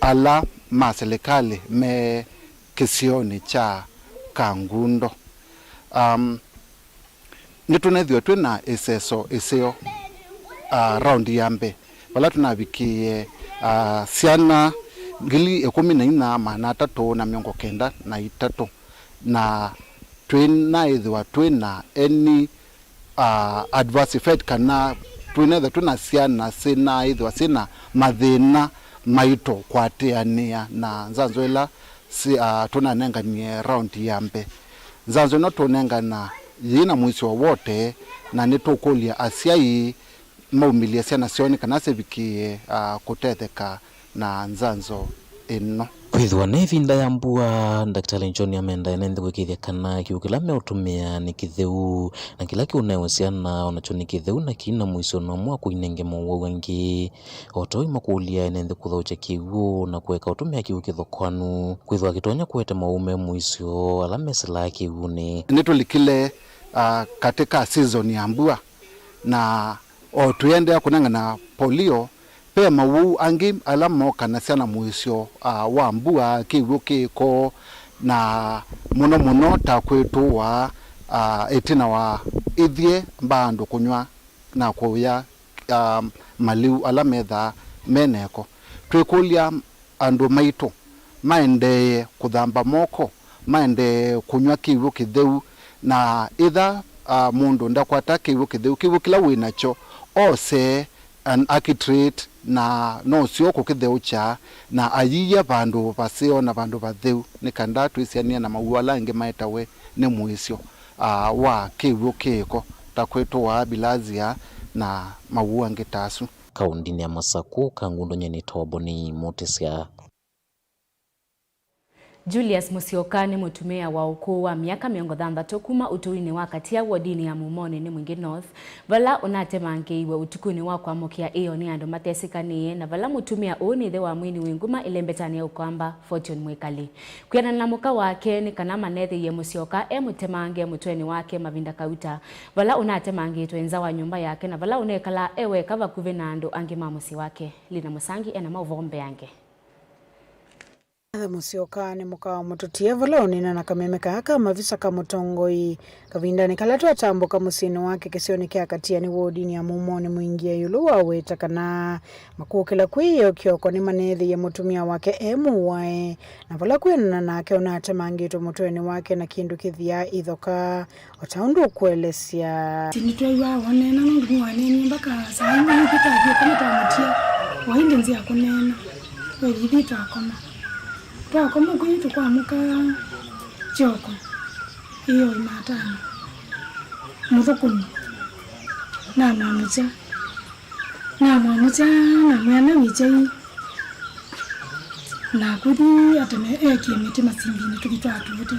ala ma silikalĩ me kĩsionĩ kya Kangundo. Um, Nĩtũnethĩwe twĩ na ĩseso ĩseo, ah, raundi ya mbee, vala tũnavikĩie, ah, syana ngili ĩkũmi na inya maana atatũ na mĩongo kenda na itatũ, na twĩnaĩthĩwa twĩ na any, ah, adverse effect, kana twĩnaĩthĩwa twĩ na syana syĩnaĩthĩwa syĩ na mathĩna maito kũatĩanĩa na nzanzo ĩla si-, ah, tũnanenganie raundi ya mbee. Nzanzo ĩno tũnengana yĩ na mũisyo wote, na nĩtũkũlya asyai maumĩlye syana syoo nĩ kana sivikĩe, ah, kũtetheka na nzanzo ĩno. Kwĩthĩwa nĩ ĩvinda ya mbua, Ndakĩtalĩ John amenda ene nthĩ kũĩkĩĩthya kana kĩw'ũ kĩla meũtũmĩa nĩ kĩtheu, na kĩla kĩũnewe syana o nakyo nĩ kĩtheu na kĩi na mũisyo no mwako inenge mowau angĩ. O ta ũu makũlya ene nthĩ kũthaũkya kĩw'ũ na kũeka ũtũmĩa kĩw'ũ kĩthokoanu, kwĩthĩwa kĩtonya kũete mawau me mũisyo ala mesĩlaa kĩw'ũnĩ. Nĩtũlikile, ah, katika season ya mbua, na o tũiendeea kũnengana polio, ve mawau angĩ ala mokanasya na mũisyo, ah, wa mbua, kĩw'ũ kĩko, na mũno mũno ta kwĩtũa, ah, ĩtina wa ithyĩ mbaa andũ kũnyw'a na kũya, um, maliu ala methaa me neko. Twĩkũlya andũ maitũ maendee kũthamba moko, maendee kũnyw'a kĩw'ũ kĩtheu, na ĩtha, uh, mũndũ ndakwata kĩw'ũ kĩtheu, kĩw'ũ kĩla wĩ nakyo ose an akĩtreat, na no syo kũkĩtheũkya na ayĩya vandũ vaseo na vandũ vatheu, nĩ kana twĩsĩanĩe na mawau ala angĩ maetawe nĩ mũisyo, ah, wa kĩw'ũ kĩko, ta kwĩtũa bilharzia na mawau angĩ ta asu. Kaũndĩnĩ ya Masakũ, Kangundo, nyie nĩtawa Boni Mũtĩsya. Julius Mũsyoka nĩ mũtumĩa wa ũkũũ wa myaka mĩongo thanthatũ kuma Ũtũinĩ wa Katia, wodinĩ ya Mumonĩ nĩ Mwingĩ North, vala ũnatemangĩiwe ũtukũnĩ wa kwamũkĩa ĩo nĩ andũ matesĩkanĩe, na vala mũtumĩa ũũ nĩ ĩthe wa mwini wĩ nguma ĩlembetanĩ ya Ũkamba, Fortune Mwĩkali. Kwĩanana na mũka wake, nĩ kana manethĩie Mũsyoka e mũtemange mũtwenĩ wake mavinda kauta, vala ũnatemangĩtwe nza wa nyũmba yake, na vala ũnekalaa e weka vakuvĩ na andũ angĩ ma mũsyĩ wake. Lina Mũsangi ena maũvoo mbeange. Ĩthe Mũsyoka nĩ mũka wa mũtũtie vala ũnena na kameme kaa ka mavisa ka mũtongoi. Kavindanĩ kala twatambũka mũsyĩnĩ wake kĩsionĩ kya Katiani wodinĩ ya Mumonĩ, Mwingĩ ĩũlũ waweta kana makũkĩla kwĩ ĩo kĩoko nĩmaneethĩie mũtumĩa wake e mũwae, na vala kwĩanana nake ũnatemangĩtwe mũtwenĩ wake na kĩndũ kĩthyaa ithoka. O ta ũndũ ũkũelesya. Nĩtwew'aa waneena nũndũ nĩwaneenie mbaka saa imwe nĩtwathiĩ kũmũtwamũtia, o ĩndĩ nzĩa kũneena. Kweli ithyĩ twakoma. Twakoma kwitũ kwamũka kyoko ĩyo Imatano. Mũthũkũmi namwamũkya. Namwamũkya namwĩa nĩwĩkyai. Na kũthi ateme ekie mĩtĩ masinginĩ tũthi twatũĩte.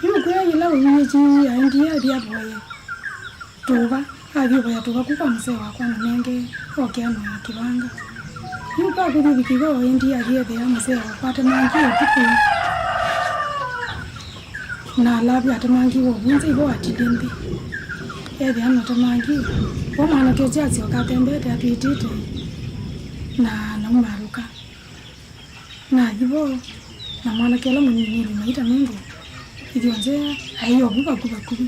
Yu kwĩa yĩla ũiĩki aendie athi avoye tũva, athi ũvoya tũva ku kwa mũsee wakwa mũnenge oke anoe kĩvanga. Yu kwa kũthi vikĩvo ĩndĩ athi ethĩa mũsee wakwa atemangie ũtukũ. Na alavu atemangiwe ũvunza ivo atile nthĩ. Ethĩa nũtemangiwe. Wa mwanake ũsu asyoka atembete atwĩtĩte na naumarũka. Nathi vo, na mwanake ũla mũnini nĩmaita nũndũ ithyonthe aĩ ovu vaku vakuvĩ.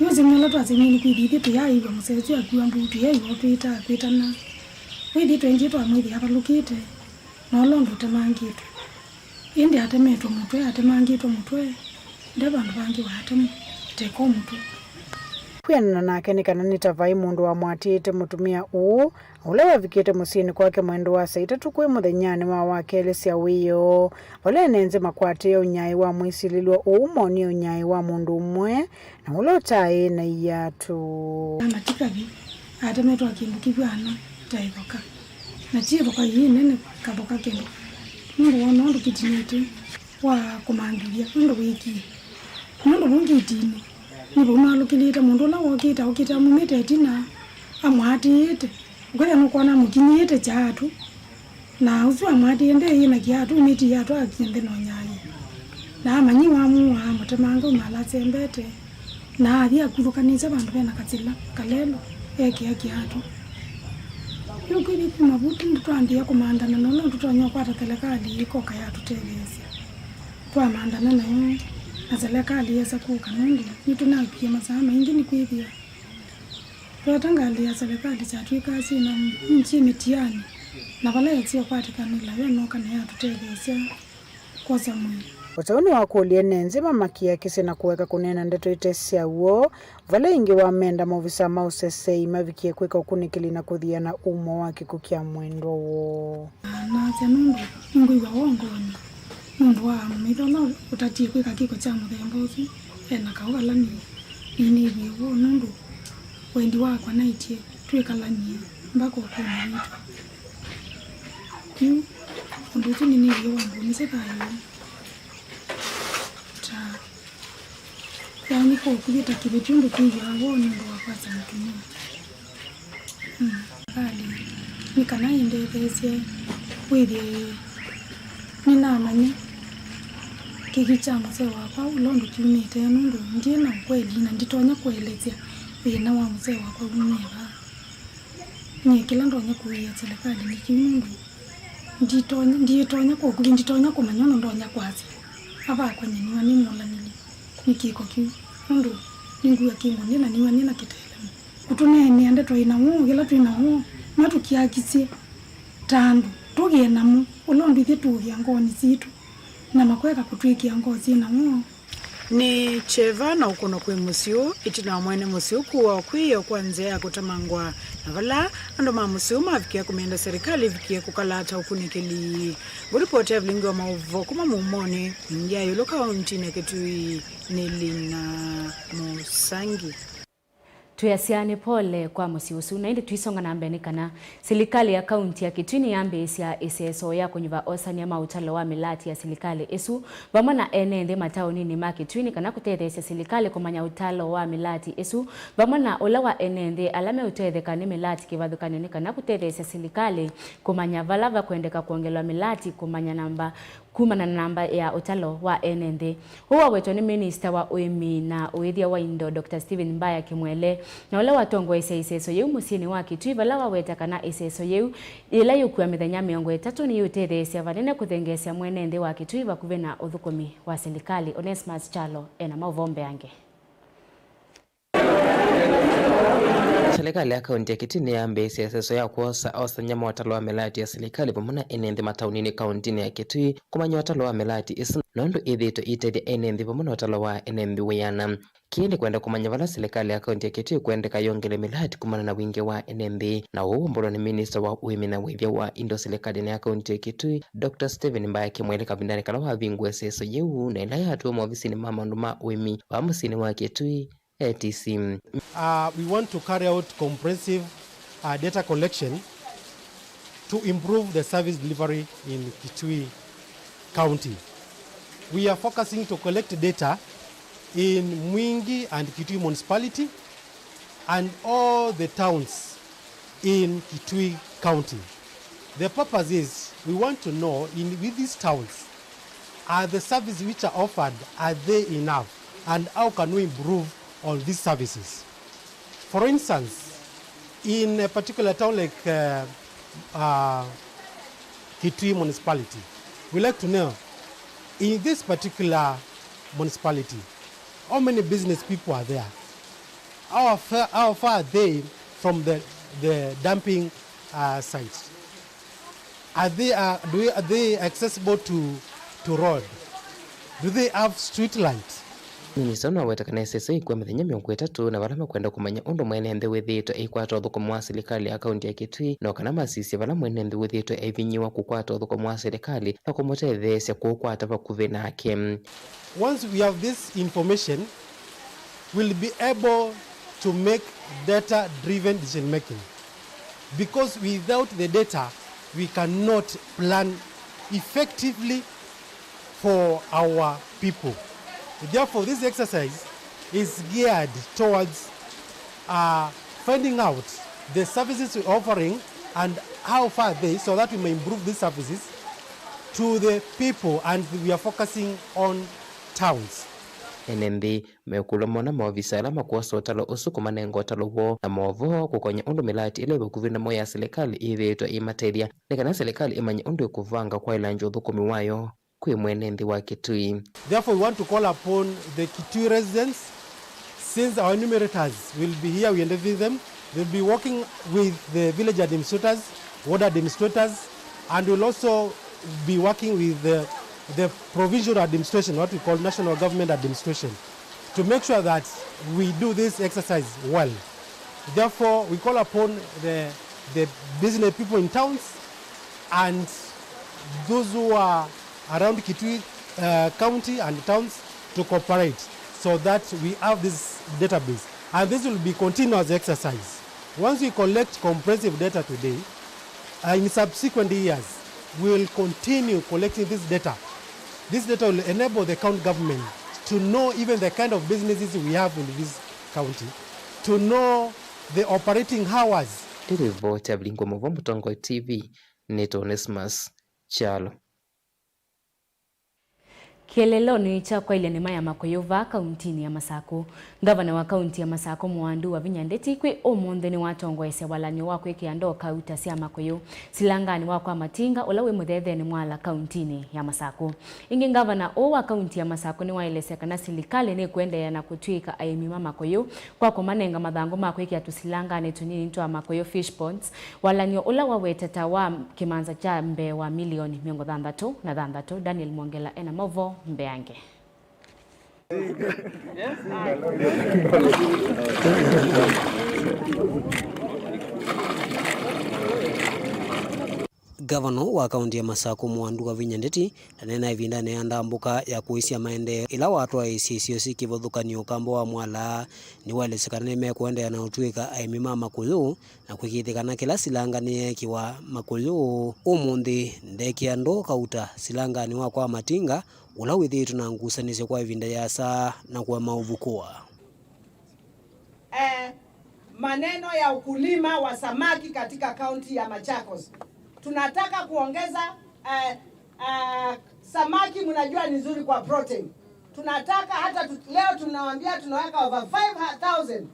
Yu ũsemya ũla twasemie nĩ kwĩthĩ ithyĩ tũyaaĩw'a mũsee ũsu akua mbutu yaĩ o twĩtaa kwĩtana. Wĩthĩ twaendie twamwĩthĩa avalũkĩte, na ũla ũndũ ũtemangĩtwe. Ĩndĩ atemetwe mũtwe, atemangĩtwe mũtwe, nde vandũ vangĩ waatemwa, teka o mũtwe. Kwĩanana nake nĩ kana nĩ ta vai mũndũ wamwatĩĩte mũtumĩa ũũ, na ũla wavikĩte mũsyĩnĩ kwake mwendo wa saa itatũ kwĩ mũthenyanĩ wa wakelĩ sya wĩoo, vala ene nthĩ makwatĩĩe ũnyai wa mwĩsilĩlw'a ũũ, moonie ũnyai wa mũndũ ũmwe, na ũla ũtaaĩ na iatũ. Ana ti kathi, atemetwe kĩndũ kĩvw'ana ta ĩthoka. Na ti ĩthoka yĩĩ nene, kathoka kĩndũ. Nũndũ wona ũndũ kĩtinĩtĩ wa kũmangĩthya, nũndũ wĩkie. Nũndũ vau ngitinĩ, nĩ vau malũkĩlĩte mũndũ ũla wokĩte, okĩte amumĩte ĩtina, amwatĩĩte. Ũkethĩa nũkwona amũkinyĩĩte kyaatũ. Na ũsu amwatĩĩe ndeĩ na kĩatũ, mĩti yatũ akie nthĩ na ũnyai. Na amanyĩw'a amũaa amũtemanga uma ala asembete. Na athi akuthũkanĩsya vandũ vena kasila kalelũ, ekĩa kĩatũ. Yu kwĩthĩ kuma vu tũndũ twambĩĩa kũmanthana na ũla tũtonya ũkwata selekalĩ ĩkoka yatũtetheesya. Twamanthana nayo, na selekalĩ yesa kũka nũndũ nĩtũnakie masaa maingĩ nĩkwĩthĩa tweta ngalĩ ya selekalĩ syatw'ĩkaa syĩ na nkyĩ mĩtianĩ, na vala yasyokwatĩkanĩla yo nooka na yatũtetheesya. Kwosa mwĩĩ. O ta ũu nĩwakũlya ene nthĩ mamakie akĩsĩ na kũeka kũneena ndeto ite sya w'o, vala ĩngĩ wamenda maovisa ma ũsesei mavikie kwĩka ũkunĩkĩli na kũthiana ũmo wa kĩkw'ũ kya mwendwa woo. Nasya nũndũ nĩngwĩw'a woo ngoonĩ, nũndũ wa mũmaitha ũla ũtatie kwĩka kĩko kya mũthemba ũsu e na kaũ vala nĩ, nĩnĩw'ie woo nũndũ wendi wakwa naĩtye twĩkalany'e mbaka ũkũnĩ witũ. Yu ũndũ ũsu nĩnĩw'ie wangũnĩsya thayũ. Ta yaani kwa ũkuvĩ ta kĩveti ũndũ twĩw'aa woo nũndũ wa kwasya mũtumĩa. Mm. Thalikalĩ nĩ kana ĩndetheesye wĩthĩe nĩnamanya kĩkw'ũ kya mũsee wakwa ũla ũndũ kyumĩte, nũndũ ndyĩ na ũkweli na nditonya kũelesya thĩna wa mũsee wakwa wumie va. Nyie kĩla ndonya kũĩĩa silikalĩ nĩ kĩu, nũndũ nditonya, ndiĩtonya kwa ũkuvĩ, nditonya kũmanya ũndũ ndonya kwasya avakwa nyie nĩwa nĩmũlanĩlye nĩ kĩko kĩu, nũndũ nĩngw'a kĩngũnĩ na nĩwa nĩ na kĩtelemo. Kũtũneenea ndeto ĩna woo, yĩla twĩ na woo, no tũkiakisye ta andũ, tũgĩe namo, ũla ũndũ ithyĩ tũũgĩa ngoonĩ sitũ, na makweka kũtwĩkĩa ngoo syĩ na woo. Nĩ kyeva na ũkũno kwĩ mũsyĩ ũũ, ĩtina wa mwene mũsyĩ ũũ kũawa kwĩ ĩyo kwa nzĩa ya kũtemangwa, na vala andũ ma mũsyĩ ũũ mavikie kũmenda serikali ĩvikie kũkalata ũkunĩkĩli. Ngũlipoti ya vilingi wa maũvoo kuma Mumonĩ, Mwingĩ ya ĩũlũ kauntinĩ ya Kitui, nĩ Lina Mũsangi. Twĩasya nĩ pole kwa mũsyĩ ũsu, na ĩndĩ tũisonga na mbee nĩ kana silikalĩ ya kaunti ya Kitui nĩyambĩĩsya ĩseso ya kũnyuva osania ma ũtalo wa mĩlaati ya silikalĩ ĩsu vamwe na ene nthĩ mataoninĩ ma Kitui nĩ kana kũtetheesya silikalĩ kũmanya ũtalo wa mĩlaati ĩsu vamwe na ũla wa ene nthĩ ala meũtetheka nĩ mĩlaati kĩvathũkany'o nĩ kana kũtetheesya silikalĩ kũmanya vala vakwendeka kwongelwa mĩlaati kũmanya namba kumana na namba ya ũtalo wa ene nthĩ. Ũũ wawetwa nĩ Minista wa Ũĩmi na Ũĩthya wa Indo, Doctor Stephen Mbaya Kimwele, na ũla watongoesya ĩseso yĩu mũsyĩnĩ wa Kitui, vala waweta kana ĩseso yĩu yĩla yĩũkua mĩthenya mĩongo ĩtatũ nĩyĩũtetheesya vanene kũthengeesya mwene nthĩ wa Kitui vakuvĩ na ũthũkũmi wa silikalĩ. Onesmus Kyalo ena maũvoo mbeange. Silikalĩ ya kaunti ya Kitui nĩyambĩĩsye ĩseso ya kwosa osany'a ma ũtalo wa mĩlaati ya silikalĩ vamwe na ene nthĩ mataoninĩ kauntinĩ ya Kitui kũmanya ũtalo wa mĩlaati ĩsu na ũndũ ĩthĩĩtwe ĩitethya ene nthĩ vamwe na ũtalo wa ene nthĩ wĩana. Kĩĩ nĩ kwenda kũmanya vala silikalĩ ya kaunti ya Kitui kwendeka yongele mĩlaati kumana na wingĩ wa ene nthĩ, na ũu wambolwa nĩ Minista wa Ũĩmi na Ũĩthya wa Indo silikalĩnĩ ya kaunti ya Kitui, Doctor Stephen Mbaya Kimwele kavindanĩ kala wavingũa ĩseso yĩu na ĩla yatwĩwe maovisinĩ ma maũndũ ma ũĩmi wa mũsyĩnĩ wa Kitui, A T C. Uh, we want to carry out comprehensive, uh, data collection to improve the service delivery in Kitui County. We are focusing to collect data in Mwingi and Kitui Municipality and all the towns in Kitui County. The purpose is we want to know in, with these towns, are the services which are offered, are they enough, and how can we improve on these services? For instance, in a particular town like, uh, uh, Kitui Municipality, we like to know, in this particular municipality, how many business people are there? How far, how far are they from the, the dumping, uh, site? Are they, uh, do we, are they accessible to, to road? Do they have street light? Minista nĩwaweta kana ĩseso ĩkua mĩthenya mĩongo ĩtatũ na vala makwenda kũmanya ũndũ mwene nthĩ wĩthĩĩtwe aikwata ũthũkũmi wa silikalĩ ya kaunti ya Kitui, no kana masisye vala mwene nthĩ wĩthĩĩtwe aivinyiwa kũkwata ũthũkũmi wa silikalĩ na kũmũtetheesya kũũkwata vakuvĩ nake. Once we have this information, we'll be able to make data-driven decision making. Because without the data, we cannot plan effectively for our people. Therefore, this exercise is geared towards, uh, finding out the services we're offering and how far they, so that we may improve these services to the people, and we are focusing on towns. Ene nthĩ mekũlwa mona maovisa ala makwosa ũtalo ũsu kũmanenga ũtalo woo na maũvoo kũkony'a ũndũ mĩlaati ĩla ĩ vakuvĩ namo ya silikalĩ ĩthĩĩtwe ĩimatethya nĩ kana silikalĩ ĩmanye ũndũ ĩkũvanga kwaĩlangya ũthũkũmi wayo kwĩ mwene nthĩ wa Kitui. Therefore, we want to call upon the Kitui residents, since our enumerators will be here, we interview them, they'll be working with the village administrators, ward administrators, and we'll also be working with the, the provincial administration, what we call national government administration, to make sure that we do this exercise well. Therefore, we call upon the, the business people in towns and those who are around Kitui, uh, County and towns to cooperate so that we have this database. And this will be continuous exercise. Once we collect comprehensive data today, uh, in subsequent years, we will continue collecting this data. This data will enable the county government to know even the kind of businesses we have in this county, to know the operating hours. Ndĩrĩvoti ya Vilingo Mũvo Mũtongoi T V, nĩtwa Onesmus Kyalo. Kĩeleelonĩ kya kwaĩlya nĩma ya makũyũ vaa kauntinĩ ya Masakũ, ngavana wa kaunti ya Masakũ Mũandu Wavinya Ndeti kwĩ ũmũnthĩ nĩwatongoesya walany'o wa kwĩkĩa ndoo kauta sya makũyũ silanganĩ wa kwa Matinga ũla wĩ Mũthethenĩ Mwala kauntinĩ ya Masakũ. Ĩngĩ, ngavana ũũ wa kaunti ya Masakũ nĩwaelesya kana silikalĩ nĩkũendeea na kũtw'ĩĩka aĩmi ma makũyũ kwa kũmanenga mathangũ ma kwĩkĩa tũsilanganĩ tũnini twa makũyũ, fish ponds, walany'o ũla waweteta wa kĩmanza kya mbee wa milioni mĩongo thanthatũ na thanthatũ. Daniel Mwongela ena maũvoo mbeange. Ngavana wa kaunti ya Masakũ, Mwandũ Kavinya Ndeti, ndanena ĩvindanĩ ya ndambũka ya kũĩsya maendeeo ĩla watwaĩĩsye isio syĩ kĩvathũkany'o ũkamba wa Mwala, nĩwaelesya kana nĩmekũendeea na ũtw'ĩka aĩmi ma makũyũ na kũĩkĩĩthya kana kĩla silanga nĩyeekĩwa makũyũ ũmũnthĩ ndekĩa ndoo kauta silanganĩ wa kwa Matinga, ũla wĩthĩĩtwe na ngusanĩsyo kwa ĩvinda yĩasa na kũema ũvukũa. Eh, maneno ya ukulima wa samaki katika kaunti ya Machakos. Tunataka kuongeza, eh, eh, samaki, mnajua ni nzuri kwa protein. Tunataka hata tu, leo tunawaambia tunaweka over five thousand,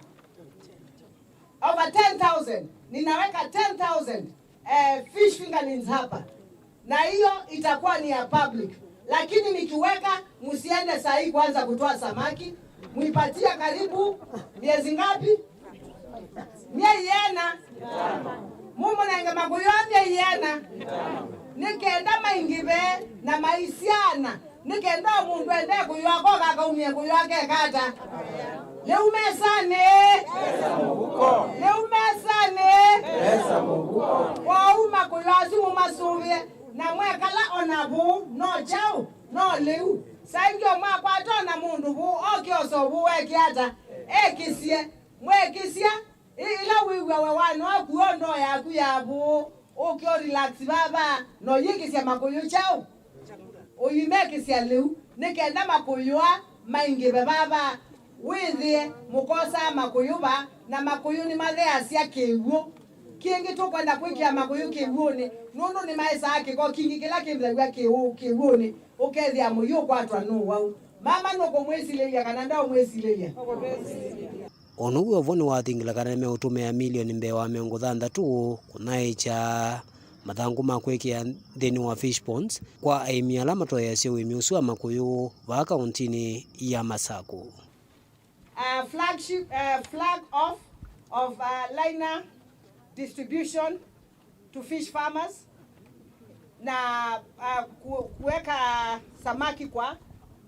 over ten thousand. Ninaweka ten thousand eh, fish fingerlings hapa, na hiyo itakuwa ni ya public, lakini nikiweka, msiende saa hii kuanza kutoa samaki, muipatie karibu miezi ngapi? Miei ĩana. Mumunenge makũyũ myei ĩana, nĩ kenda maingĩve na maisyana. Nĩ kenda o mũndũ ende kũyũa koka akaumie kũyũa kekata. Lĩu mesanĩ? Lĩu mesanĩ? Kwoou makũyũ asu mũmasũvĩe, na mwekala o na vũũ, no kyaũ? No lĩu. Saingĩ o mwakwata o na mũndũ vũũ, oke ose ũvũũ eke ata? Ekĩsye. Mwekĩsya. Ĩ-, ĩla wĩw'a we wanoa kuo ndoo yaku ya vũũ, ũke ũ relax vava, na ũyĩkĩsya makũyũ kyaũ? Ũyĩmekĩsya lĩu, nĩ kenda makũyũ aa maingĩve vava, wĩthĩe mũkosaa makũyũ va, na makũyũ nĩmatheasya kĩw'ũ. Kĩngĩ tũkwenda kwĩkĩa makũyũ kĩw'ũnĩ, nũndũ nĩmaesaa kĩko kingĩ kĩla kĩmbĩthaw'a kĩw'ũ-, kĩw'ũnĩ, ũkethĩa mũyĩ ũkwatwa nĩ ũwau. Mama nũkũmwĩsilĩlya kana ndaũmwĩsilĩlya? O na wĩ o vo, nĩwathingila kana nĩmeũtũmĩa milioni mbee wa mĩongo thanthatũ kũnyaĩĩkya mathangũ ma kwĩkĩa nthĩnĩ wa fish ponds kwa aĩmi ala matoeasya ũĩmi ũsu wa makũyũ vaa kauntinĩ ya Masakũ. Uh, flagship, uh, flag off of, uh, liner distribution to fish farmers na, uh, ku-, kuweka samaki kwa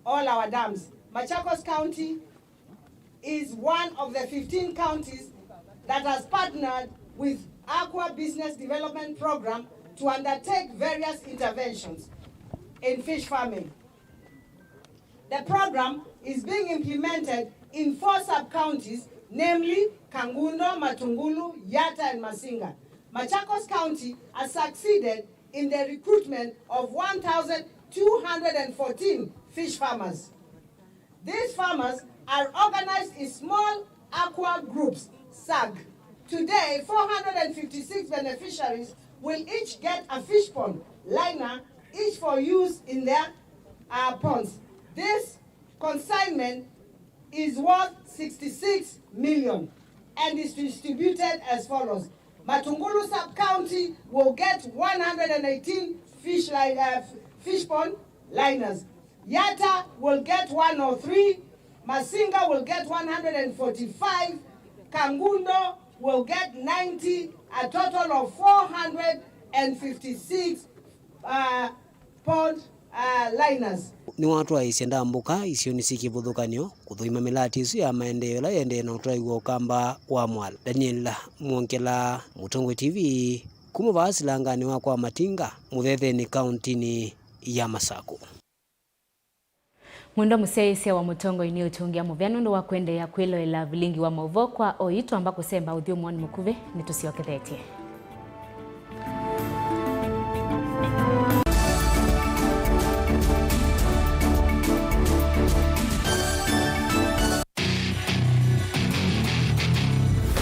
all our dams. Machakos County is one of the fifteen counties that has partnered with Aqua Business Development Program to undertake various interventions in fish farming. The program is being implemented in four sub-counties, namely Kangundo, Matungulu, Yatta, and Masinga. Machakos County has succeeded in the recruitment of one thousand two hundred and fourteen fish farmers. These farmers are organized in small aqua groups, sag. Today, four hundred and fifty-six beneficiaries will each get a fish pond liner, each for use in their, uh, ponds. This consignment is worth sixty-six million and is distributed as follows. Matungulu sub-county will get one hundred and eighteen fish li-, uh, f-, fish pond liners. Yatta will get one oh three, Masinga will get one hundred and forty-five, Kangundo will get ninety, a total of four hundred and fifty-six, uh, pond, uh, liners. Nĩwatwaĩĩsye ndambũka isionĩ syĩ kĩvathũkany'o kũthũima mĩlatĩ ĩsu ya maendeeo ĩla ĩendee na ũtwaĩw'a ũkamba wa Mwala. Daniel Mwongela, Mũtongoi T V, kuma vaa silanganĩ wa kwa Matinga, Mũthethenĩ, kauntinĩ ya Masakũ. Mwendwa mũsyaĩĩsya wa Mũtongoi nĩ ũtũngĩa mũvea nũndũ wa kũendeea kwĩloela vilingi wa maũvoo kwa oyu. Twamba kũsemba ũthyũmũonĩ mũkuvĩ, nĩtũsyokethetye.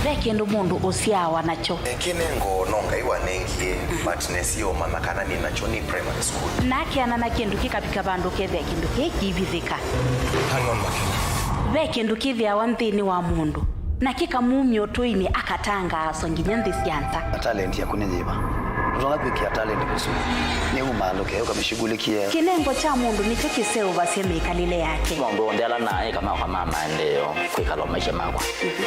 Ve kĩndũ mũndũ ũsyaawa nakyo. Kĩnengo no Ngai wanengie, but nesi ũmanya kana nĩ nakyo nĩ primary school. Na akeana na kĩndũ kĩkavika vandũ kethĩa kĩndũ kĩĩ kĩivithĩka. Hang on, Makena. Ve kĩndũ kĩthĩawa nthĩnĩ wa mũndũ, na kĩkamumya ũtũinĩ, akatangaaswa nginya nthĩ sya nza. Na talent yaku nĩ yĩva? Ũtonga kwĩkĩa talent kũsu nĩ umaalũke ũkamĩshughulikie. Kĩnengo kya mũndũ nĩkyo kĩseũvasya mĩkalĩle yake. Maũndũ onthe ala naaĩka makwa ma maendeeo kwĩkala maisha makwa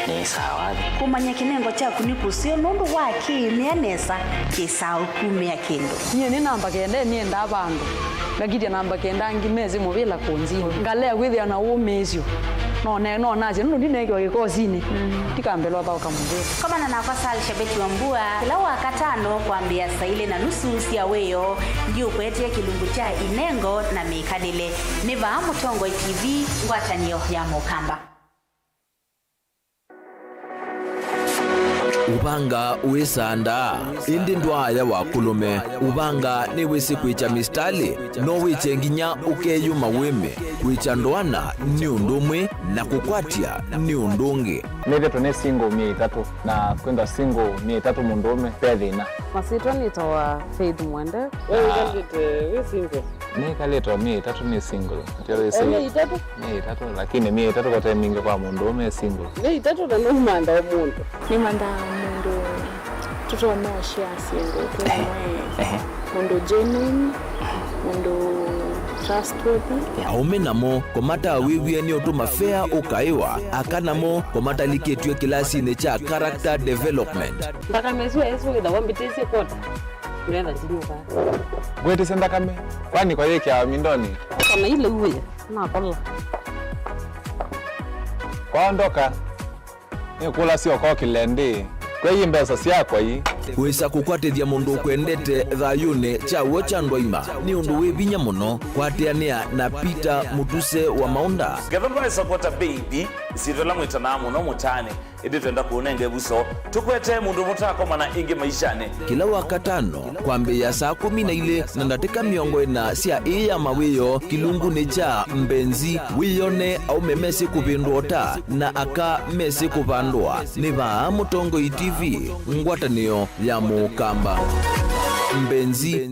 nĩ sawa. Kũmanya kĩnengo kyaku nĩ kũseo nũndũ wa kĩĩmĩa nesa kĩsaa ũkumĩa kĩndũ. Nyie nĩ namba kenda nĩendaa vandũ. Ngakitya namba kenda angĩ mesĩ mũvĩla kũnzini. Ngalea kwĩthĩa na ũmĩĩsyo. No ne-, no nasye nũndũ ndineekiwa kĩkosinĩ, ndikambĩla ũthaũka mũndũ. Komana nakwa Sal Shabeti wa Mbua kĩla Wakatano kwambĩĩa saa ilĩ na nusu sya wĩoo. Ndiũkwetee kĩlungu kya inengo na mĩkalĩle. Nĩ vaa Mũtongoi T V, ngwatanĩo ya Mũkamba. Ũvanga wĩsaa ndaa, ĩndĩ ndwaaya wa kũlũme. Ũvanga nĩwĩsĩ kwĩkya mĩsitalĩ, no wĩkye nginya ũkeyũma wĩme. Kwĩkya ndoana nĩ ũndũ ũmwe, na kũkwatya nĩ ũndũ ũngĩ. Nĩthĩtwe nĩ single myei ĩtatũ, na kwĩthwa single myei ĩtatũ mũndũũme ve thĩna. Masyĩtwa nĩtawa Faith Mwende. We wĩkalĩte wĩ single? Nĩkalĩte o myei ĩtatũ nĩ single. Ndio wĩsĩ. O myei ĩtatũ? Myei ĩtatũ, lakini myei ĩtatũ kote mingĩ kwa mũndũũme e single. Myei ĩtatũ na nũmantha o mũndũ. Nĩmanthaa mũndũ tũtonya ũshare syĩndũ twĩ hamwe. Ehe. Mũndũ genuine, mũndũ trustworthy. Aũme namo kũmatawĩw'e nĩ ũtũma fea ũkaĩwa, aka namo kũmatalikĩtw'e kĩlasinĩ kya character development. Nthakame ĩsu ĩsu wĩthawa mbĩtĩsye kwota. Ngetha ndinyuka. Ngwĩtĩsya nthakame, kwani kwayĩkĩawa mindoni? Kana ile uwe, nakola. Kwaondoka, nĩkũlasya ũkokĩle ndĩ, kwei mbesa syakwa ii. Kwĩsa kũkwatĩthya mũndũ ũkwendete thayũnĩ kya w'o kya ndwaima nĩ ũndũ wĩ vinya mũno. Kwatĩanĩa na Peter Mũtuse wa Maũnda. Ngetha ndwaĩsa kwota baby, ĩsyĩtwa ĩla mwĩtanaa mũno mũtaanĩ. Ĩndĩ twenda kũũnenga ĩvuso, tũkwetee mũndũ mũtaakomana ĩngĩ maishanĩ. Kĩla Wakatano, kwambĩĩa saa kũmi na ilĩ na ndatĩka mĩongo ĩna sya ĩĩ ya mawĩoo kĩlungunĩ kya Mbenzi, wĩyone aũme mesĩ kũvĩndũa ũta na aka mesĩ kũvandũa. Nĩ vaa Mũtongoi T V, ngwatanĩo ya Mũkamba. Mbenzi.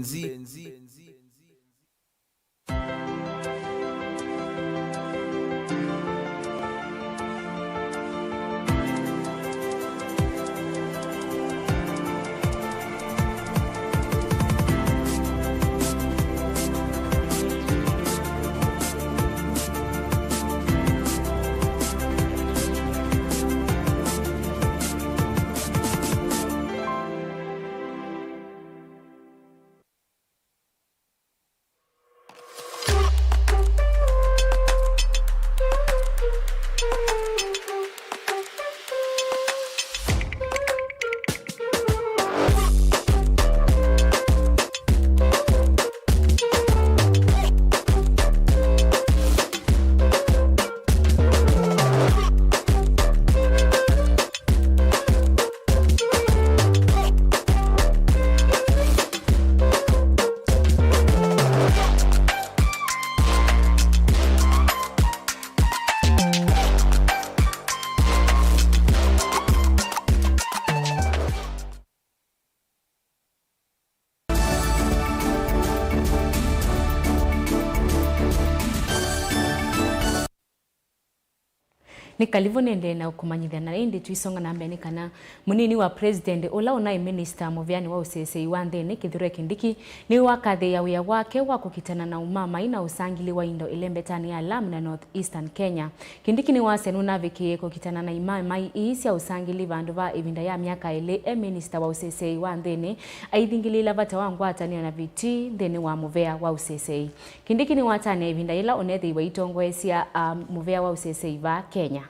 Nĩ kalivũ nĩendee na ũkũmanyĩthya, na ĩndĩ tũisonga na mbee nĩ kana mũnini wa President ũla ũnaĩ minista mũveanĩ wa ũseseĩ wa nthĩnĩ, Kithure Kindiki, nĩwakathĩĩa wĩa wake wa kũkitana na ũmamai na ũsangili wa indo ĩlembetanĩ ya Lamu na North Eastern Kenya. Kindiki nĩwasya nũnavikĩĩe kũkitana na imamai ii sya ũsangili vandũ va ĩvinda ya myaka ĩlĩ e minista wa ũseseĩ wa nthĩnĩ, aithingĩlĩĩla vata wa ngwatanĩo na Viti nthĩnĩ wa mũvea wa ũseseĩ. Kindiki nĩwatanĩa ĩvinda yĩla ũnethĩiwe aitongoesya, a, mũvea wa ũseseĩ vaa Kenya.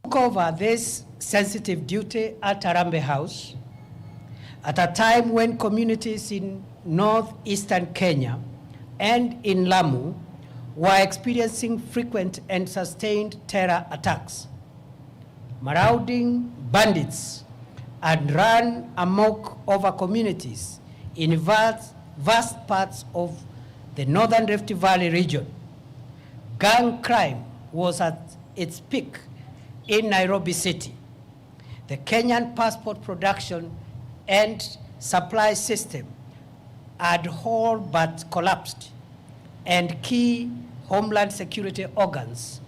Took over this sensitive duty at Harambee House at a time when communities in northeastern Kenya and in Lamu were experiencing frequent and sustained terror attacks. Marauding bandits had run amok over communities in vast, vast parts of the Northern Rift Valley region. Gang crime was at its peak in Nairobi City. The Kenyan passport production and supply system had all but collapsed, and key homeland security organs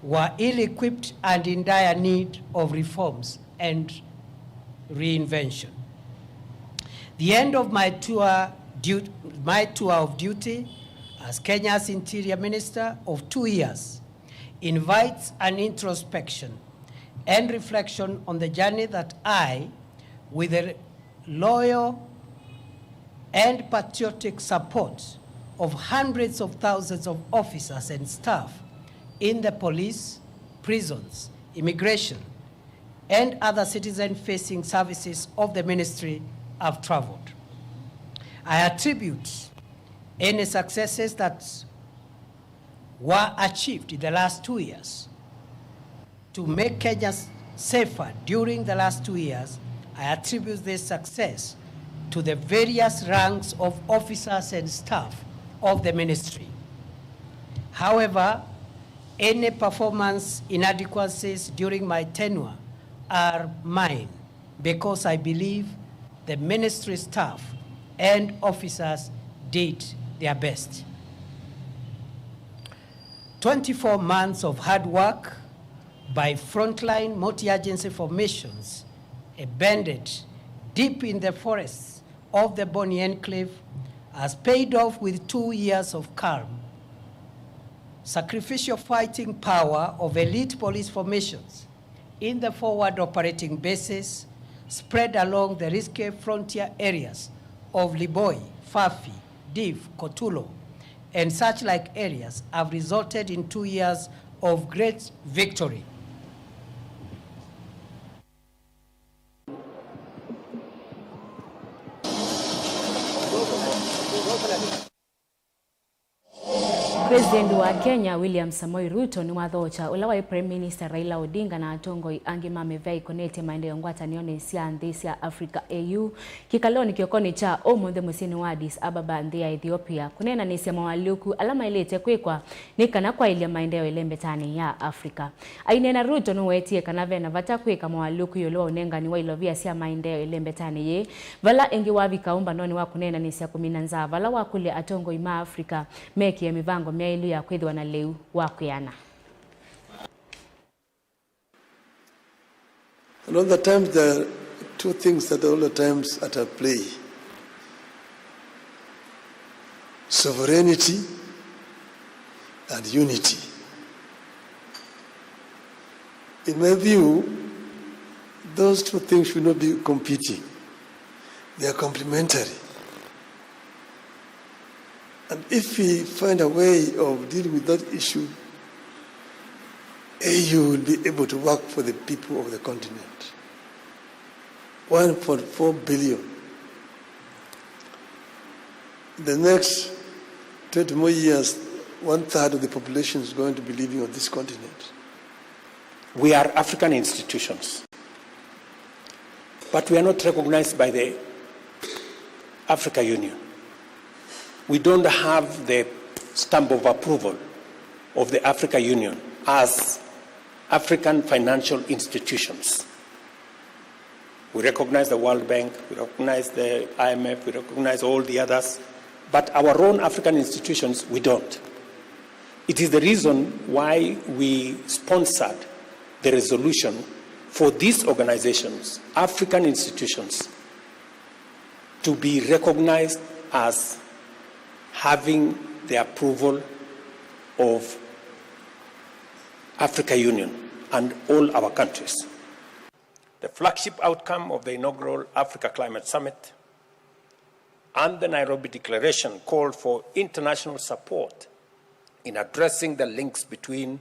were ill-equipped and in dire need of reforms and reinvention. The end of my tour, du-, my tour of duty as Kenya's Interior Minister of two years invites an introspection and reflection on the journey that I, with the loyal and patriotic support of hundreds of thousands of officers and staff in the police, prisons, immigration, and other citizen-facing services of the ministry, have traveled. I attribute any successes that were achieved in the last two years to make Kenya safer during the last two years, I attribute this success to the various ranks of officers and staff of the ministry. However, any performance inadequacies during my tenure are mine, because I believe the ministry staff and officers did their best. Twenty-four months of hard work by frontline multi-agency formations, embedded deep in the forests of the Boni Enclave, has paid off with two years of calm, sacrificial fighting power of elite police formations in the forward operating bases spread along the risky frontier areas of Liboi, Fafi, Div, Kotulo, and such like areas have resulted in two years of great victory. President wa Kenya, William Samoei Ruto, nĩwathookya ũla waĩ Prime Minister Raila Odinga na atongoi angĩ ma mĩvĩa ĩkonetye maendeeo ngwatanĩonĩ sya nthĩ sya Africa, A U, kĩkalonĩ kĩokonĩ kya ũmũnthĩ mũsyĩnĩ wa Addis Ababa, nthĩ ya Ethiopia, kũneenanĩsya moalyũku ala maĩlĩte kwĩkwa nĩ kana kwaĩlya maendeeo ĩlembetanĩ ya Africa. Aineena, Ruto nũwetie kana ve na vata kwĩka moalyũku ĩũlũ wa ũnengani wa ilovia sya maendeeo ĩlembetanĩ yĩĩ, vala ĩngĩ wavika ũmbanonĩ wa kũneenanĩsya kũmina nzaa vala wakũlya atongoi ma Africa mekĩe mĩvango myaĩlu ya kwĩthĩwa na lĩu wa kwĩana. And all the times there are two things that are all the times at a play: sovereignty and unity. In my view, those two things should not be competing. They are complementary. And if we find a way of dealing with that issue, A U will be able to work for the people of the continent. One point four billion. In the next twenty more years, one third of the population is going to be living on this continent. We are African institutions, but we are not recognized by the Africa Union. We don't have the stamp of approval of the Africa Union as African financial institutions. We recognize the World Bank, we recognize the I M F, we recognize all the others, but our own African institutions, we don't. It is the reason why we sponsored the resolution for these organizations, African institutions, to be recognized as having the approval of Africa Union and all our countries. The flagship outcome of the inaugural Africa Climate Summit and the Nairobi Declaration called for international support in addressing the links between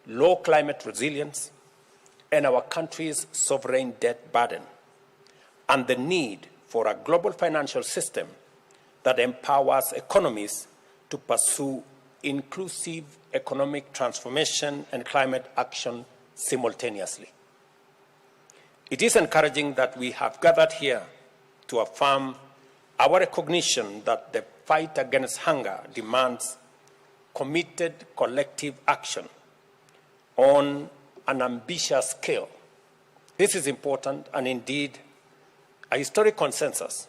low climate resilience and our country's sovereign debt burden, and the need for a global financial system that empowers economies to pursue inclusive economic transformation and climate action simultaneously. It is encouraging that we have gathered here to affirm our recognition that the fight against hunger demands committed collective action on an ambitious scale. This is important and indeed a historic consensus,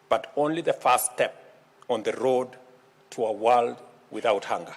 but only the first step on the road to a world without hunger.